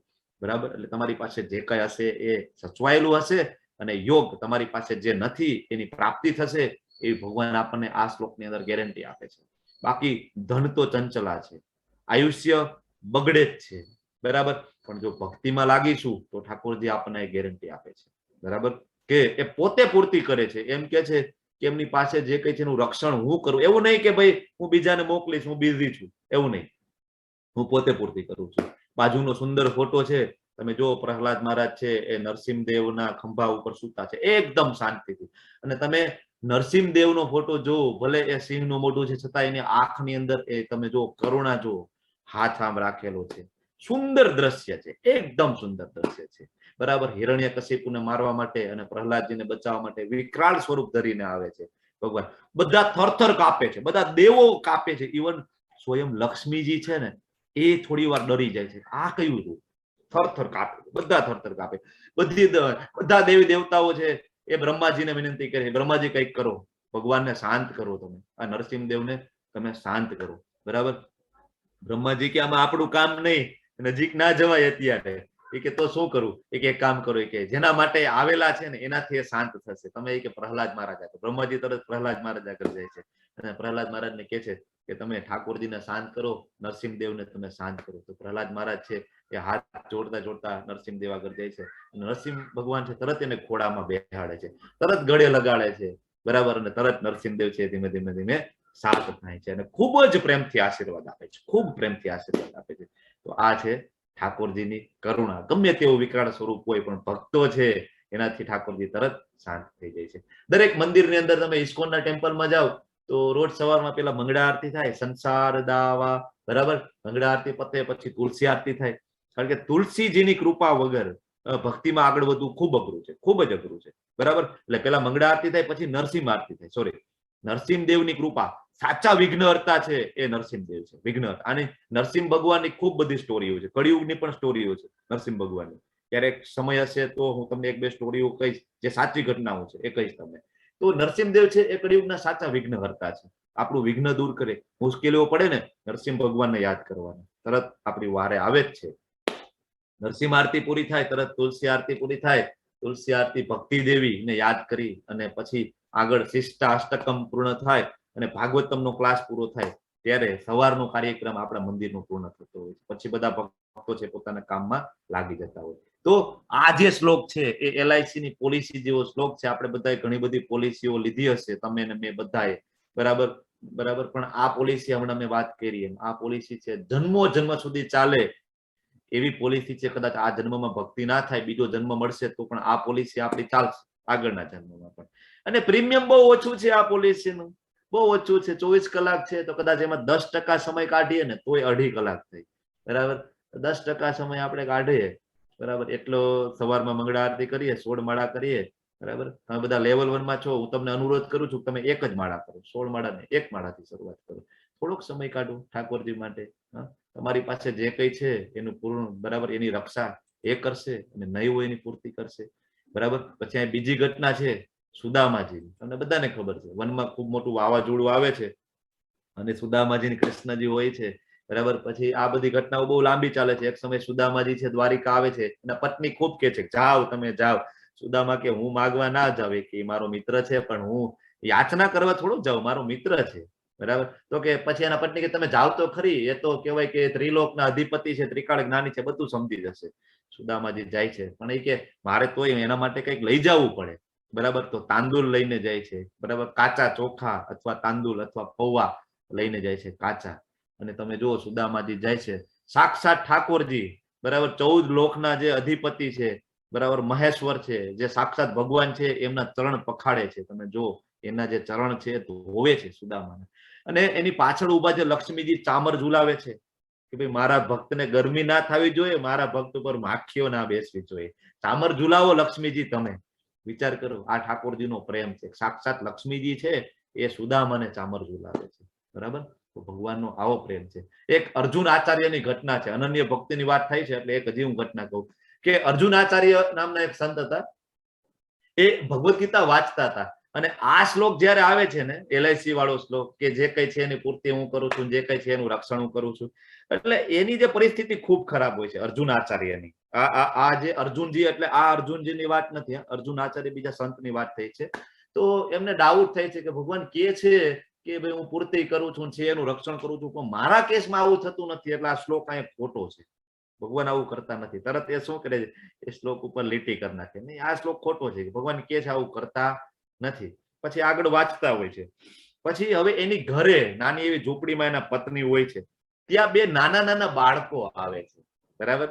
A: બરાબર? એટલે તમારી પાસે જે કઈ હશે એ સચવાયેલું હશે અને યોગ તમારી પાસે જે નથી એની પ્રાપ્તિ થશે, એવી ભગવાન આપણને આ શ્લોકની અંદર ગેરંટી આપે છે. બાકી ધન તો ચંચલા છે, આયુષ્ય બગડે જ છે, બરાબર? પણ જો ભક્તિમાં લાગીશું તો ઠાકોરજી આપણને એ ગેરંટી આપે છે, બરાબર, કે એ પોતે પૂર્તિ કરે છે. એમ કે છે કે એમની પાસે જે કઈ છે એનું રક્ષણ હું કરું. એવું નહીં કે ભાઈ હું બીજાને મોકલીશ, હું બિઝી છું, એવું નહીં, હું પોતે પૂર્તિ કરું છું. બાજુનો સુંદર ફોટો છે, તમે જો, પ્રહલાદ મહારાજ છે એ નરસિંહ દેવના ખંભા ઉપર સૂતા છે એકદમ શાંતિથી. અને તમે નરસિંહ દેવનો ફોટો જો, ભલે એ સિંહનું મોઢું છે છતાં એની આંખની અંદર એ તમે જો કરુણા જો, હાથ આમ રાખેલો છે. સુંદર દ્રશ્ય છે, એકદમ સુંદર દ્રશ્ય છે, બરાબર? હિરણ્યકશિપુને મારવા માટે અને પ્રહલાદજીને બચાવવા માટે વિકરાળ સ્વરૂપ ધરીને આવે છે ભગવાન. બધા થરથર કાપે છે, બધા દેવો કાપે છે, ઇવન સ્વયં લક્ષ્મીજી છે ને એ થોડી વાર ડરી જાય છે, આ કયું રૂપ? થરથર કાપે, બધા થરથર કાપે. બધા દેવી દેવતાઓ છે એ બ્રહ્માજીને વિનંતી કરે, બ્રહ્માજી કંઈક કરો, ભગવાનને શાંત કરો, તમે આ નરસિંહ દેવને તમે શાંત કરો, બરાબર? બ્રહ્માજી કે આમાં આપણું કામ નહીં, નજીક ના જવાય અત્યારે. એ કે તો શું કરું? એ કે એક કામ કરો, એ કે જેના માટે આવેલા છે ને એનાથી એ શાંત થશે. તમે એ કે પ્રહલાદ મહારાજ આગળ. બ્રહ્માજી તરત પ્રહલાદ મહારાજ આગળ જાય છે અને પ્રહલાદ મહારાજને કહે છે કે તમે ઠાકોરજીને શાંત કરો, નરસિંહ દેવને તમે શાંત કરો. તો પ્રહલાદ મહારાજ છે એ હાથ જોડતા જોડતા નરસિંહ દેવ આગળ જાય છે અને નરસિંહ ભગવાન છે તરત એને ખોળામાં બેહાડે છે, તરત ગળે લગાડે છે, બરાબર? અને તરત નરસિંહ દેવ છે ધીમે ધીમે ધીમે શાંત થાય છે અને ખૂબ જ પ્રેમથી આશીર્વાદ આપે છે, ખૂબ પ્રેમથી આશીર્વાદ આપે છે. તો આ છે ઠાકોરજીની કરુણા. ગમે તેવું વિકરાળ સ્વરૂપ હોય પણ ભક્તો છે એનાથી ઠાકોરજી તરત શાંત થઈ જાય છે. દરેક મંદિરની અંદર તમે ઇસ્કોનના ટેમ્પલમાં જાઓ તો રોજ સવારમાં પેલા મંગળા આરતી થાય, સંસાર દાવા, બરાબર? મંગળા આરતી પતે પછી તુલસી આરતી થાય. કારણ કે તુલસીજીની કૃપા વગર ભક્તિમાં આગળ વધવું ખૂબ અઘરું છે, ખૂબ જ અઘરું છે, બરાબર? એટલે પેલા મંગળા આરતી થાય, પછી નરસિંહ આરતી થાય. સોરી, નરસિંહ દેવની કૃપા, સાચા વિઘ્નહર્તા છે એ નરસિંહ દેવ છે, વિઘ્નહર્તા. અને નરસિંહ ભગવાનની ખૂબ બધી સ્ટોરીઓ છે, કળિયુગની પણ સ્ટોરીઓ છે નરસિંહ ભગવાનની. ક્યારેક સમય હશે તો હું તમને એક બે સ્ટોરીઓ કહીશ, જે સાચી ઘટનાઓ છે એ કહીશ તમને. તો નરસિંહ દેવ છે એ કળિયુગના સાચા વિઘ્નહર્તા છે. આપણું વિઘ્ન દૂર કરે. મુશ્કેલીઓ પડે ને, નરસિંહ ભગવાનને યાદ કરવાના, તરત આપણી વારે આવે જ છે. નરસિંહ આરતી પૂરી થાય તરત તુલસી આરતી પૂરી થાય, તુલસી આરતી ભક્તિ દેવી ને યાદ કરી અને પછી આગળ શિષ્ટાષ્ટકમ પૂર્ણ થાય અને ભાગવતમનો ક્લાસ પૂરો થાય ત્યારે સવારનો કાર્યક્રમ આપણા મંદિરનો પૂર્ણ થતો હોય છે. પછી બધા ભક્તો છે પોતાના કામમાં લાગી જતા હોય. તો આ જે શ્લોક છે એ એલઆઈસી ની પોલિસી જેવો શ્લોક છે. આપણે બધાએ ઘણી બધી પોલિસીઓ લીધી હશે, તમે ને મેં બધાએ, બરાબર? બરાબર. પણ આ પોલિસી, હમણાં મેં વાત કરી એમ, આ પોલિસી છે જન્મો જન્મ સુધી ચાલે એવી પોલિસી છે. કદાચ આ જન્મમાં ભક્તિ ના થાય, બીજો જન્મ મળશે તો પણ આ પોલિસી આપણી ચાલશે આગળના જન્મમાં પણ. અને પ્રીમિયમ બહુ ઓછું છે આ પોલિસીનું, બહુ ઓછું છે. 24 કલાક છે તો કદાચ એમાં 10% સમય કાઢીએ ને તોય 2.5 કલાક થઈ, બરાબર? 10% સમય આપણે કાઢીએ, બરાબર? એટલો સવારમાં મંગળા આરતી કરીએ, 16 માળા કરીએ, બરાબર? તમે બધા લેવલ 1 માં છો, હું તમને અનુરોધ કરું છું કે તમે એક જ માળા કરો, 16 માળા ને એક માળાથી શરૂઆત કરો. થોડોક સમય કાઢો ઠાકોરજી માટે. હા, તમારી પાસે જે કંઈ છે એનું પૂર્ણ, બરાબર, એની રક્ષા એ કરશે અને નહીં હોય એની પૂર્તિ કરશે, બરાબર? પછી અહીં બીજી ઘટના છે સુદામાજી. તમને બધાને ખબર છે, વનમાં ખૂબ મોટું વાવાઝોડું આવે છે અને સુદામાજી ને કૃષ્ણજી હોય છે, બરાબર? પછી આ બધી ઘટનાઓ બહુ લાંબી ચાલે છે. એક સમય સુદામાજી છે દ્વારિકા આવે છે અને પત્ની ખૂબ કહે છે જાઓ તમે જાઓ. સુદામા કે હું માગવા ના જાવ, કે મારો મિત્ર છે, પણ હું યાચના કરવા થોડો જાઉં, મારો મિત્ર છે, બરાબર? તો કે પછી એના પત્ની કે તમે જાઓ તો ખરી, એ તો કહેવાય કે ત્રિલોકના અધિપતિ છે, ત્રિકાળ જ્ઞાની છે, બધું સમજી જશે. સુદામાજી જાય છે, પણ એ કે મારે તોય એના માટે કંઈક લઈ જવું પડે, બરાબર? તો તાંદુલ લઈને જાય છે, બરાબર? કાચા ચોખા અથવા તાંદુલ અથવા પૌવા લઈને જાય છે કાચા. અને તમે જુઓ, સુદામાજી જાય છે, સાક્ષાત ઠાકોરજી, બરાબર, 14 લોકના જે અધિપતિ છે, બરાબર, મહેશ્વર છે, જે સાક્ષાત ભગવાન છે, એમના ચરણ પખાડે છે. તમે જુઓ, એના જે ચરણ છે ધોવે છે સુદામાના. અને એની પાછળ ઉભા જે લક્ષ્મીજી ચામર ઝુલાવે છે કે ભાઈ મારા ભક્તને ગરમી ના થવી જોઈએ, મારા ભક્ત ઉપર માખીઓ ના બેસવી જોઈએ, ચામર ઝુલાવો લક્ષ્મીજી તમે. વિચાર કરો, આ ઠાકોરજીનો પ્રેમ છે. સાક્ષાત લક્ષ્મીજી છે એ સુદામાને ચામર ઝુલાવે છે, બરાબર? તો ભગવાનનો આવો પ્રેમ છે. એક અર્જુન આચાર્યની ઘટના છે, અનન્ય ભક્તિની વાત થાય છે એટલે એક હજી હું ઘટના કહું કે અર્જુન આચાર્ય નામના એક સંત હતા, એ ભગવદ્ ગીતા વાંચતા હતા. અને આ શ્લોક જયારે આવે છે ને, એલઆઈસી વાળો શ્લોક કે જે કઈ છે એની પૂર્તિ હું કરું છું, જે કઈ છે એનું રક્ષણ હું કરું છું, એટલે એની જે પરિસ્થિતિ ખૂબ ખરાબ હોય છે અર્જુન આચાર્યની. આ આ જે અર્જુનજી, એટલે આ અર્જુનજીની વાત નથી, અર્જુન આચાર્ય બીજા સંતની વાત થઈ છે. તો એમને ડાઉટ થાય છે કે ભગવાન કે છે કે ભાઈ હું પૂર્તિ કરું છું, છે એનું રક્ષણ કરું છું, પણ મારા કેસમાં આવું થતું નથી, એટલે આ શ્લોક અહીંયા ખોટો છે, ભગવાન આવું કરતા નથી. તરત એ શું કરે છે, એ શ્લોક ઉપર લીટી કરી નાખે, નહીં આ શ્લોક ખોટો છે, ભગવાન કે છે આવું કરતા નથી. પછી આગળ વાંચતા હોય છે. પછી હવે એની ઘરે નાની એવી ઝૂંપડીમાં એના પત્ની હોય છે, ત્યાં બે નાના નાના બાળકો આવે છે, બરાબર?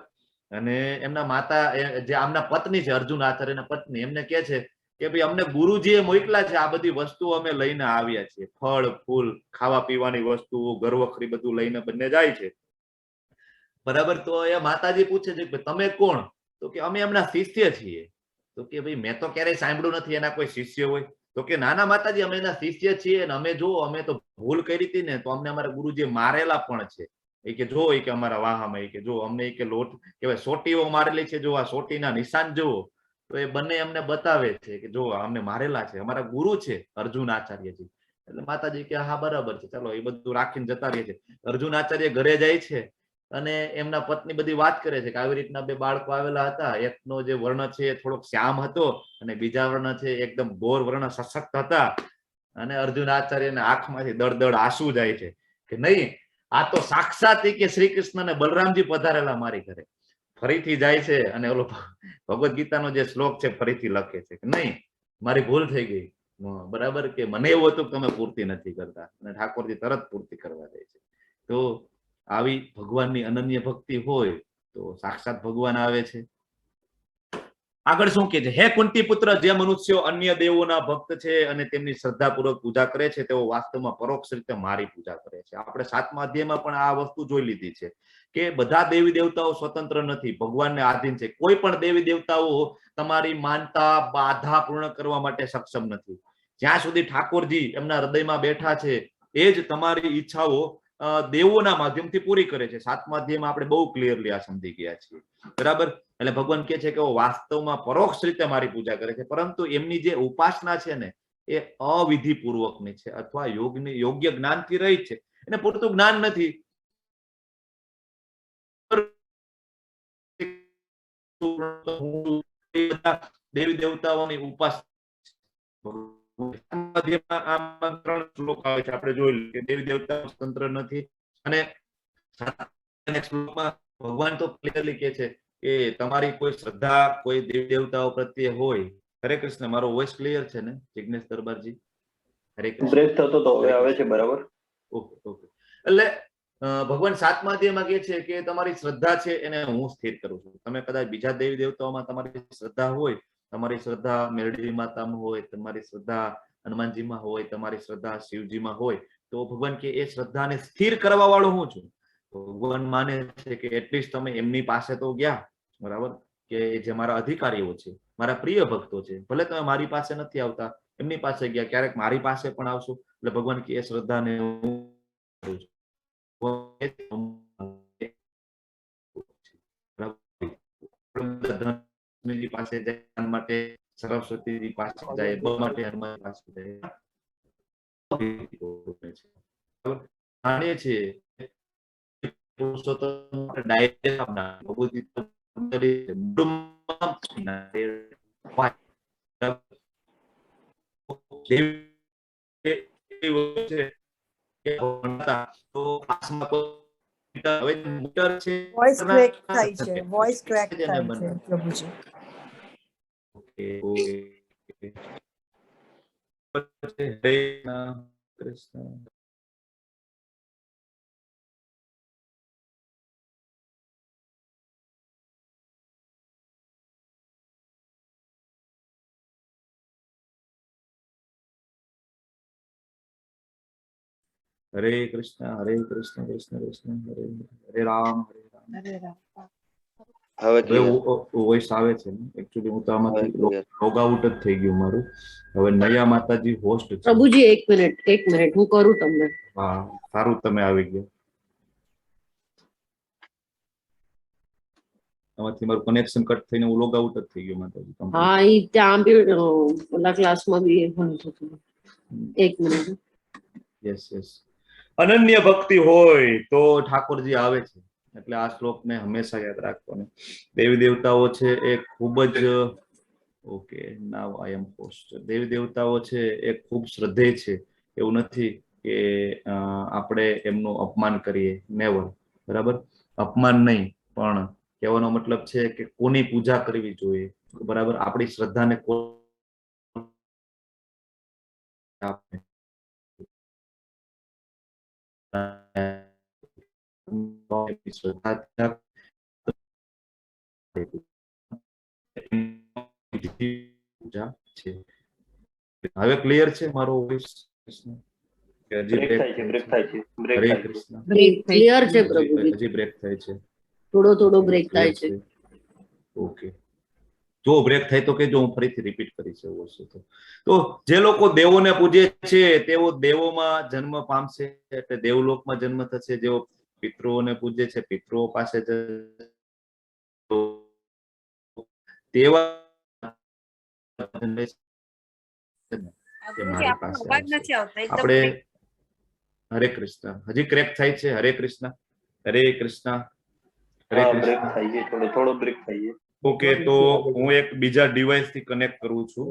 A: અને એમના માતા, જે આમના પત્ની છે, અર્જુન આચાર્યના પત્ની, એમને કહે છે કે ભાઈ અમને ગુરુજીએ મોકલા છે, આ બધી વસ્તુઓ અમે લઈને આવ્યા છીએ, ફળ ફૂલ, ખાવા પીવાની વસ્તુઓ, ઘરવખરી બધું લઈને બંને જાય છે, બરાબર? તો એ માતાજી પૂછે છે કે તમે કોણ? તો કે અમે એમના શિષ્ય છીએ. તો કે ભાઈ મેં તો ક્યારેય સાંભળ્યું નથી એના કોઈ શિષ્ય હોય. તો કે ના ના માતાજી, અમે એના શિષ્ય છીએ અને અમે જો અમે તો ભૂલ કરી હતી ને તો અમને અમારા ગુરુજીએ મારેલા પણ છે. એ કે જો, એ કે અમારા વાહામાં, એ કે જો અમને, એ કે લોટ કહેવાય સોટીઓ મારેલી છે, જો આ સોટીના નિશાન જુઓ. તો એ બંને એમને બતાવે છે કે જો અમને મારેલા છે, અમારા ગુરુ છે અર્જુન આચાર્યજી. એટલે માતાજી કે હા બરાબર છે, ચાલો, એ બધું રાખીને જતા રહે છે. અર્જુન આચાર્ય ઘરે જાય છે અને એમના પત્ની બધી વાત કરે છે કે આવી રીતના બે બાળકો આવેલા હતા, એકનો જે વર્ણ છે એ થોડોક શ્યામ હતો અને બીજા વર્ણ છે એકદમ ગોર વર્ણ સશક્ત હતા. અને અર્જુન આચાર્યને આંખમાંથી દળ દળ આંસુ જાય છે કે નહીં, આ તો સાક્ષાત કે શ્રી કૃષ્ણ અને બલરામજી પધારેલા મારી ઘરે. ફરીથી જાય છે અને ઓલો ભગવદ્ ગીતાનો જે શ્લોક છે ફરીથી લખે છે કે નહીં, મારી ભૂલ થઈ ગઈ, બરાબર, કે મને એવું હતું કે તમે પૂર્તિ નથી કરતા અને ઠાકોરજી તરત પૂર્તિ કરવા દે છે. તો આવી ભગવાનની અનન્ય ભક્તિ હોય તો સાક્ષાત ભગવાન આવે છે. આગળ શું કે છે? હે કુંતી પુત્ર, જે મનુષ્યો અન્ય દેવોના ભક્ત છે અને તેમની શ્રદ્ધાપૂર્વક પૂજા કરે છે તેઓ વાસ્તવમાં પરોક્ષ રીતે મારી પૂજા કરે છે. આપણે 7મા અધ્યાયમાં પણ આ વસ્તુ જોઈ લીધી છે કે બધા દેવી દેવતાઓ સ્વતંત્ર નથી, ભગવાનને આધીન છે. કોઈ પણ દેવી દેવતાઓ તમારી માનતા બાધા પૂર્ણ કરવા માટે સક્ષમ નથી. જ્યાં સુધી ઠાકોરજી એમના હૃદયમાં બેઠા છે એ જ તમારી ઈચ્છાઓ દેવોના માધ્યમથી પૂરી કરે છે. 7મા અધ્યાયમાં આપણે બહુ ક્લિયરલી આ સમજી ગયા છીએ, બરાબર? એટલે ભગવાન કહે છે કે વાસ્તવમાં પરોક્ષ રીતે મારી પૂજા કરે છે, પરંતુ એમની જે ઉપાસના છે ને એ અવિધિપૂર્વકની છે અથવા યોગની યોગ્ય જ્ઞાનથી રહી છે, એને પૂરતું જ્ઞાન નથી. દેવી દેવતાઓની ઉપાસના આમાં 3 શ્લોક આવે છે, આપણે જોઈ લઈએ કે દેવી દેવતાઓ સ્વતંત્ર નથી. અને શ્લોકમાં ભગવાન તો ક્લિયરલી કહે છે કે તમારી કોઈ શ્રદ્ધા કોઈ દેવી દેવતાઓ પ્રત્યે હોય. હરે કૃષ્ણ, મારો વોઇસ ક્લિયર છે ને જિજ્ઞેશ દરબારજી? હરે કૃષ્ણ.
C: બ્રેક થતો તો હવે આવે છે બરાબર.
A: Okay okay. એટલે ભગવાન 7મા અધ્યાયમાં કહે છે કે તમારી શ્રદ્ધા છે એને હું સ્થિર કરું છું. તમે કદાચ બીજા દેવી દેવતાઓમાં તમારી શ્રદ્ધા હોય, તમારી શ્રદ્ધા મેરડી માતામાં હોય, તમારી શ્રદ્ધા હનુમાનજીમાં હોય, તમારી શ્રદ્ધા શિવજીમાં હોય, તો ભગવાન કે એ શ્રદ્ધાને સ્થિર કરવા વાળો હું છું. ભગવાન માને છે કે એટલીસ્ટ તમે એમની પાસે તો ગયા, બરાબર, કે જે મારા અધિકારીઓ છે, મારા પ્રિય ભક્તો છે, ભલે તમે મારી પાસે નથી આવતા, એમની પાસે ગયા, ક્યારેક મારી પાસે પણ આવશો. એટલે ભગવાન કે એ શ્રદ્ધાને હું કરું છું. લક્ષ્મીજી પાસે જાય માટે, સરસ્વતીજી પાસે જાય, બધા માટે હનુમાન પાસે જાય. જાણીએ છીએ પુરુષોત્તમ ડાયરેક્ટ
E: વોઇસ ક્રેક થાય છે, વોઇસ ક્રેક થાય છે પ્રભુજી.
A: ઓકે હરે કૃષ્ણ. હરે કૃષ્ણ હરે કૃષ્ણ કૃષ્ણ કૃષ્ણ હરે હરે, રામ હરે રામ.
D: હરે રામ.
H: હવે
A: હવે વોઇસ આવે છે ને? એકચ્યુઅલી હું તો આમાંથી લોગ આઉટ જ થઈ ગયું મારું. હવે નયા માતાજી હોસ્ટ છે.
I: પ્રભુજી એક મિનિટ, એક મિનિટ, હું કરું તમને.
A: હા સારું, તમે આવી ગયા. આમાંથી મારું કનેક્શન કટ થઈને હું લોગ આઉટ જ થઈ ગયો માતાજી.
I: હા, એ ત્યાં બી ઓલા ક્લાસમાં બી એ ઘણું થતું. એક મિનિટ.
A: Yes yes. અનન્ય ભક્તિ હોય તો ઠાકોરજી આવે છે. એટલે આ શ્લોકને હંમેશા યાદ રાખવાનો. દેવી દેવતાઓ છે એ ખૂબ જ, okay now I am host. દેવી દેવતાઓ છે એ ખૂબ શ્રદ્ધેય છે, એવું નથી કે આપણે એમનું અપમાન કરીએ, નેવર, બરાબર? અપમાન નહીં, પણ કહેવાનો મતલબ છે કે કોની પૂજા કરવી જોઈએ, બરાબર? આપણી શ્રદ્ધાને કોણ શ્રદ્ધા પૂજા છે. હવે ક્લિયર છે મારો વોઇસ? હજી
C: બ્રેક
A: બ્રેક
C: થાય છે, બ્રેક થાય છે, બ્રેક
A: હરે
C: થાય છે.
A: કૃષ્ણ.
I: ક્લિયર છે પ્રભુજી.
A: હજી બ્રેક થાય છે?
I: થોડો થોડો બ્રેક થાય છે.
A: ઓકે, જો બ્રેક થાય તો કે જો હું ફરીથી રિપીટ કરીશ એવું હશે તો. તો જે લોકો દેવોને પૂજે છે તેઓ દેવોમાં જન્મ પામશે, એટલે દેવલોકમાં જન્મ થશે. જેઓ પિતૃઓને પૂજે છે પિતૃઓ પાસે જશે, તેવા
D: ગુરુજી આપનો અવાજ નથી આવતો એકદમ.
A: આપણે હરે કૃષ્ણ. હજી ક્રેક થાય છે? હરે કૃષ્ણ હરે કૃષ્ણ હરે
C: હા, બ્રેક
A: કૃષ્ણ.
C: થાય છે, થોડો થોડો બ્રેક થાય છે.
A: ઓકે, તો હું એક બીજા ડિવાઇસ થી કનેક્ટ કરું છું.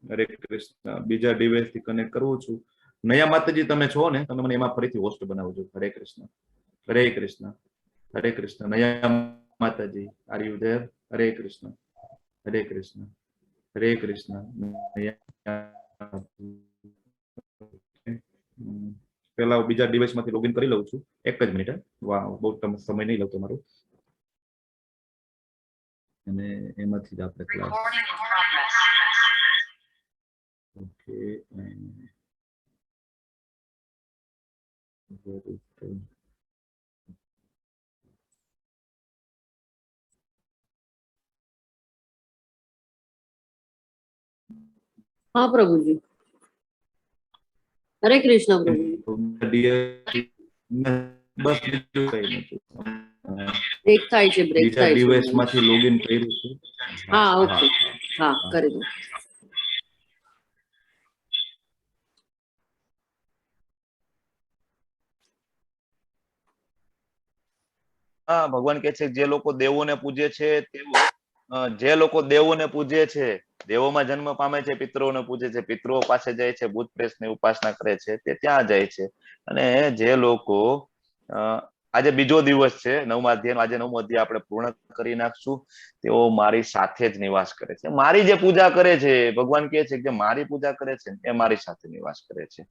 A: હરે કૃષ્ણ. બીજા ડિવાઇસ થી કનેક્ટ કરું છું. નયા માતાજી તમે છો ને? તમે મને એમાં ફરીથી હોસ્ટ બનાવજો. હરે કૃષ્ણ હરે કૃષ્ણ હરે કૃષ્ણ. નયા માતાજી, are you there? Hare Krishna Hare Krishna Hare Krishna. Naya પેલા હું બીજા ડિવાઇસ માંથી લોગિન કરી લઉં છું. એક જ મિનિટ, વાહ, બહુ સમય નહીં લઉં તમારો. અને એમાંથી જ આપણે ક્લાસ. ઓકે,
I: હા પ્રભુજી. હરે કૃષ્ણ પ્રભુજી.
A: બસ, બીજું કઈ નથી.
I: બ્રેક થાય છે, બ્રેક
A: બીજા
I: થાય છે.
A: ડિવાઇસ માંથી લોગિન કર્યું છે.
I: હા, ઓકે, હા, કરી દો.
A: હા, ભગવાન કે છે જે લોકો દેવોને પૂજે છે તેઓ, જે લોકો દેવોને પૂજે છે દેવોમાં જન્મ પામે છે, પિતૃઓને પૂજે છે પિતૃઓ પાસે જાય છે, ભૂત પ્રેતની ઉપાસના કરે છે તે ત્યાં જાય છે. અને જે લોકો, આજે બીજો દિવસ છે નવમા અધ્યાયનો, આજે નવમો અધ્યાય આપણે પૂર્ણ કરી નાખશું, તેઓ મારી સાથે જ નિવાસ કરે છે. મારી જે પૂજા કરે છે, ભગવાન કહે છે કે મારી પૂજા કરે છે એ મારી સાથે નિવાસ કરે છે.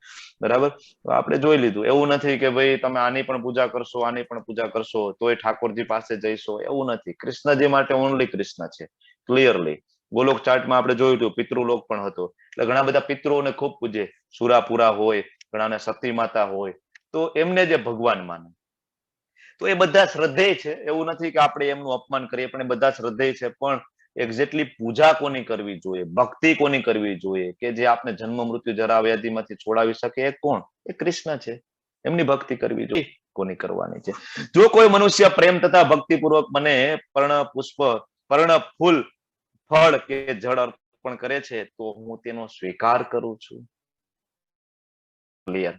A: બરાબર? તો આપણે જોઈ લીધું. એવું નથી કે ભાઈ તમે આની પણ પૂજા કરશો, આની પણ પૂજા કરશો તોય ઠાકોરજી પાસે જઈશો, એવું નથી. કૃષ્ણજી માટે ઓનલી કૃષ્ણ છે. ક્લિયરલી ગોલોક ચાર્ટમાં આપણે જોયું હતું, પિતૃલોક પણ હતો. એટલે ઘણા બધા પિતૃઓને ખૂબ પૂજે, સુરાપુરા હોય, ઘણાને સતી માતા હોય, તો એમને જે ભગવાન માને, તો એ બધા શ્રદ્ધેય છે. એવું નથી કે આપણે એમનું અપમાન કરીએ, પણ એ બધા શ્રદ્ધેય છે. પણ એક્ઝેક્ટલી પૂજા કોની કરવી જોઈએ, ભક્તિ કોની કરવી જોઈએ કે જે આપણે જન્મ મૃત્યુ જરા વ્યાધિમાંથી છોડાવી શકે, એ કોણ? એ કૃષ્ણ છે. એમની ભક્તિ કરવી જોઈએ, કોની કરવાની છે? જો કોઈ મનુષ્ય પ્રેમ તથા ભક્તિપૂર્વક મને પર્ણ પુષ્પ, પર્ણ ફૂલ, ફળ કે જળ અર્પણ કરે છે તો હું તેનો સ્વીકાર કરું છું. ક્લિયર?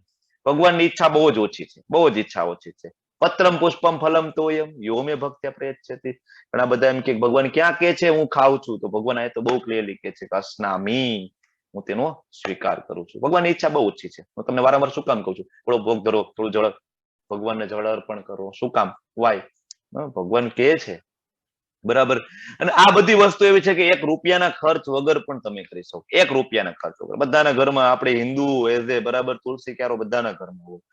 A: ભગવાનની ઈચ્છા બહુ જ ઓછી છે, બહુ જ ઈચ્છા ઓછી છે. પત્રમ પુષ્પમ ફલમ તોયમ યો મે ભક્ત્યા પ્રયચ્છતિ. ઘણા બધા એમ કે ભગવાન ક્યાં કે છે હું ખાઉં છું, તો ભગવાન આ તો બહુ ક્લિયરલી કે છે કે અસ્નામી, હું તેનો સ્વીકાર કરું છું. ભગવાનની ઈચ્છા બહુ ઓછી છે. હું તમને વારંવાર શું કામ કહું છું, થોડો ભોગ ધરો, થોડું જળ, ભગવાનને જળ અર્પણ કરો. શું કામ? વાય? ભગવાન કે છે, બરાબર? અને આ બધી વસ્તુ એવી છે કે 1 રૂપિયાના ખર્ચ વગર પણ તમે કરી શકો. 1 રૂપિયાના ખર્ચ વગર. બધાના ઘરમાં આપણે હિન્દુ એઝ એ, બરાબર, તુલસી ક્યારો બધાના ઘરમાં હોય,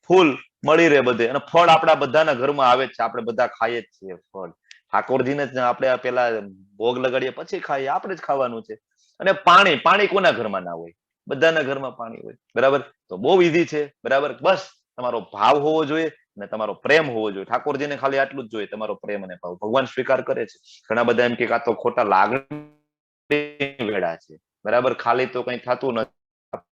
A: ફૂલ મળી રહે બધે, અને ફળ આપણા બધાના ઘરમાં આવે જ છે, આપણે બધા ખાઈએ જ છીએ ફળ. ઠાકોરજીને જ આપણે પેલા ભોગ લગાડીએ પછી ખાઈએ, આપણે જ ખાવાનું છે. અને પાણી, પાણી કોના ઘરમાં ના હોય? બધાના ઘરમાં પાણી હોય, બરાબર? તો બહુ વિધિ છે, બરાબર? બસ તમારો ભાવ હોવો જોઈએ અને તમારો પ્રેમ હોવો જોઈએ. ઠાકોરજીને ખાલી આટલું જ જોઈએ, તમારો પ્રેમ અને ભાવ. ભગવાન સ્વીકાર કરે છે. ઘણા બધા એમ કે આ તો ખોટા લાગણી વેળા છે, બરાબર? ખાલી તો કઈ થતું નથી.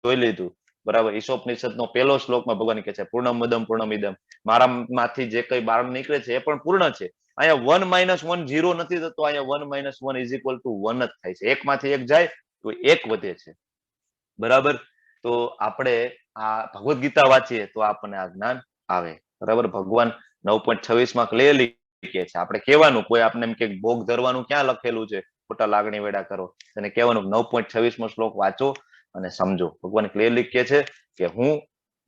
A: જોઈ લીધું, બરાબર? ઈશોપનિષદ નો પહેલો શ્લોકમાં ભગવાન કહે છે પૂર્ણમદમ પૂર્ણમિદમ, મારા માંથી જે કઈ બહાર નીકળે છે એ પણ પૂર્ણ છે. અહીંયા 1 - 1 0 નથી થતો, અહીંયા 1 - 1 = 1 જ થાય છે. 1 માંથી 1 જાય તો 1 વધે છે, બરાબર? તો આપણે આ ભગવદ્ ગીતા વાંચીએ તો આપણને આ જ્ઞાન આવે, બરાબર? ભગવાન 9.26 માં ક્લિયરલી કહે છે. આપણે કહેવાનું, કોઈ આપણે એમ કે ભોગ ધરવાનું ક્યાં લખેલું છે, ખોટા લાગણી વેડા કરો, એને કહેવાનું 9.26 માં શ્લોક વાંચો અને સમજો. ભગવાન ક્લિયરલી કહે છે કે હું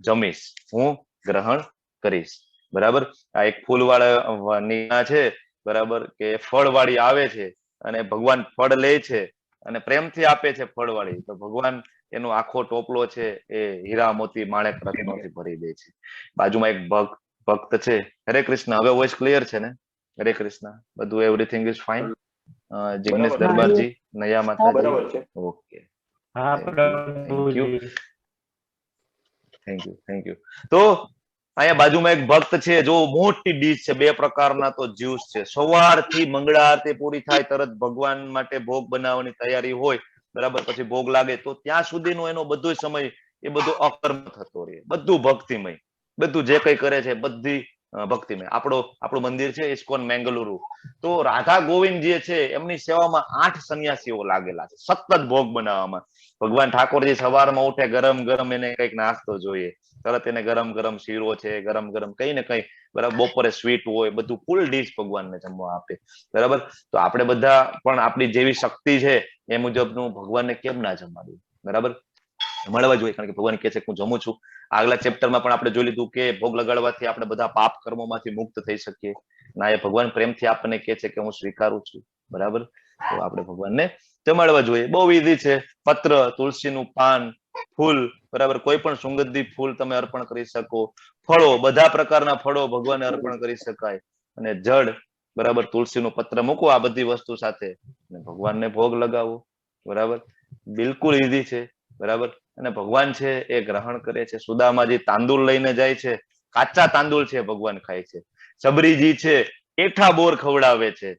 A: જમીશ, હું ગ્રહણ કરીશ, બરાબર? આ એક ફૂલવાળા છે, બરાબર, કે ફળવાળી આવે છે અને ભગવાન ફળ લે છે અને પ્રેમથી આપે છે ફળવાળી, તો ભગવાન એનો આખો ટોપલો છે એ હીરા મોતી માણેક રત્નોથી ભરી દે છે. બાજુમાં એક ભક્ત છે. હરે કૃષ્ણ. હવે વોઇસ ક્લિયર છે ને? હરે કૃષ્ણ. બધું everything is fine? Jignesh Darbarji, Naya Mataji,
C: બરાબર છે.
A: ઓકે.
F: હા પ્રભુજી.
A: Thank you, thank you. તો અહીંયા બાજુમાં એક ભક્ત છે, જો મોટી ડીશ છે, 2 પ્રકારના તો જ્યુસ છે. સવારથી મંગળા આરતી પૂરી થાય તરત ભગવાન માટે ભોગ બનાવવાની તૈયારી હોય, બરાબર? પછી ભોગ લાગે તો ત્યાં સુધીનો એનો બધો સમય એ બધો અકર્મ થતો રહે, બધું ભક્તિમય, બધું જે કઈ કરે છે બધી ભક્તિમય. આપણું મંદિર છે ઇસ્કોન મેંગલુરુ, તો રાધા ગોવિંદ જે છે એમની સેવામાં 8 સંન્યાસીઓ લાગેલા છે સતત ભોગ બનાવવામાં. ભગવાન ઠાકોરજી સવારમાં ઉઠે, ગરમ ગરમ એને કંઈક નાસ્તો જોઈએ, તરત એને ગરમ ગરમ શીરો છે, ગરમ ગરમ કઈ ને કઈ, બરાબર? બપોરે સ્વીટ હોય, બધું ફૂલ ડીશ ભગવાનને જમવા આપે, બરાબર? તો આપણે બધા પણ આપણી જેવી શક્તિ છે એ મુજબનું ભગવાનને કેમ ના જમાડવું, બરાબર? મળવા જોઈએ, કારણ કે ભગવાન કહે છે કે હું જમું છું. આગલા ચેપ્ટરમાં પણ આપણે જોઈ લીધું કે ભોગ લગાડવાથી આપણે બધા પાપ કર્મોમાંથી મુક્ત થઈ શકીએ. ના, એ ભગવાન પ્રેમથી આપણને કહે છે કે હું સ્વીકારું છું, બરાબર?
H: તો આપણે ભગવાનને જમાડવા જોઈએ. બહુ ઈઝી છે. પત્ર, તુલસીનું પાન, ફૂલ, બરાબર, કોઈ પણ સુગંધિત ફૂલ તમે અર્પણ કરી શકો. ફળો, બધા પ્રકારના ફળો ભગવાનને અર્પણ કરી શકાય. અને જળ, બરાબર, તુલસીનું પત્ર મૂકો આ બધી વસ્તુ સાથે અને ભગવાનને ભોગ લગાવો. બરાબર, બિલકુલ ઈઝી છે. બરાબર, અને ભગવાન છે એ ગ્રહણ કરે છે. સુદામાજી તાંદુલ લઈને જાય છે, કાચા તાંદુલ છે, ભગવાન ખાય છે. સબરીજી છે એઠા બોર ખવડાવે છે,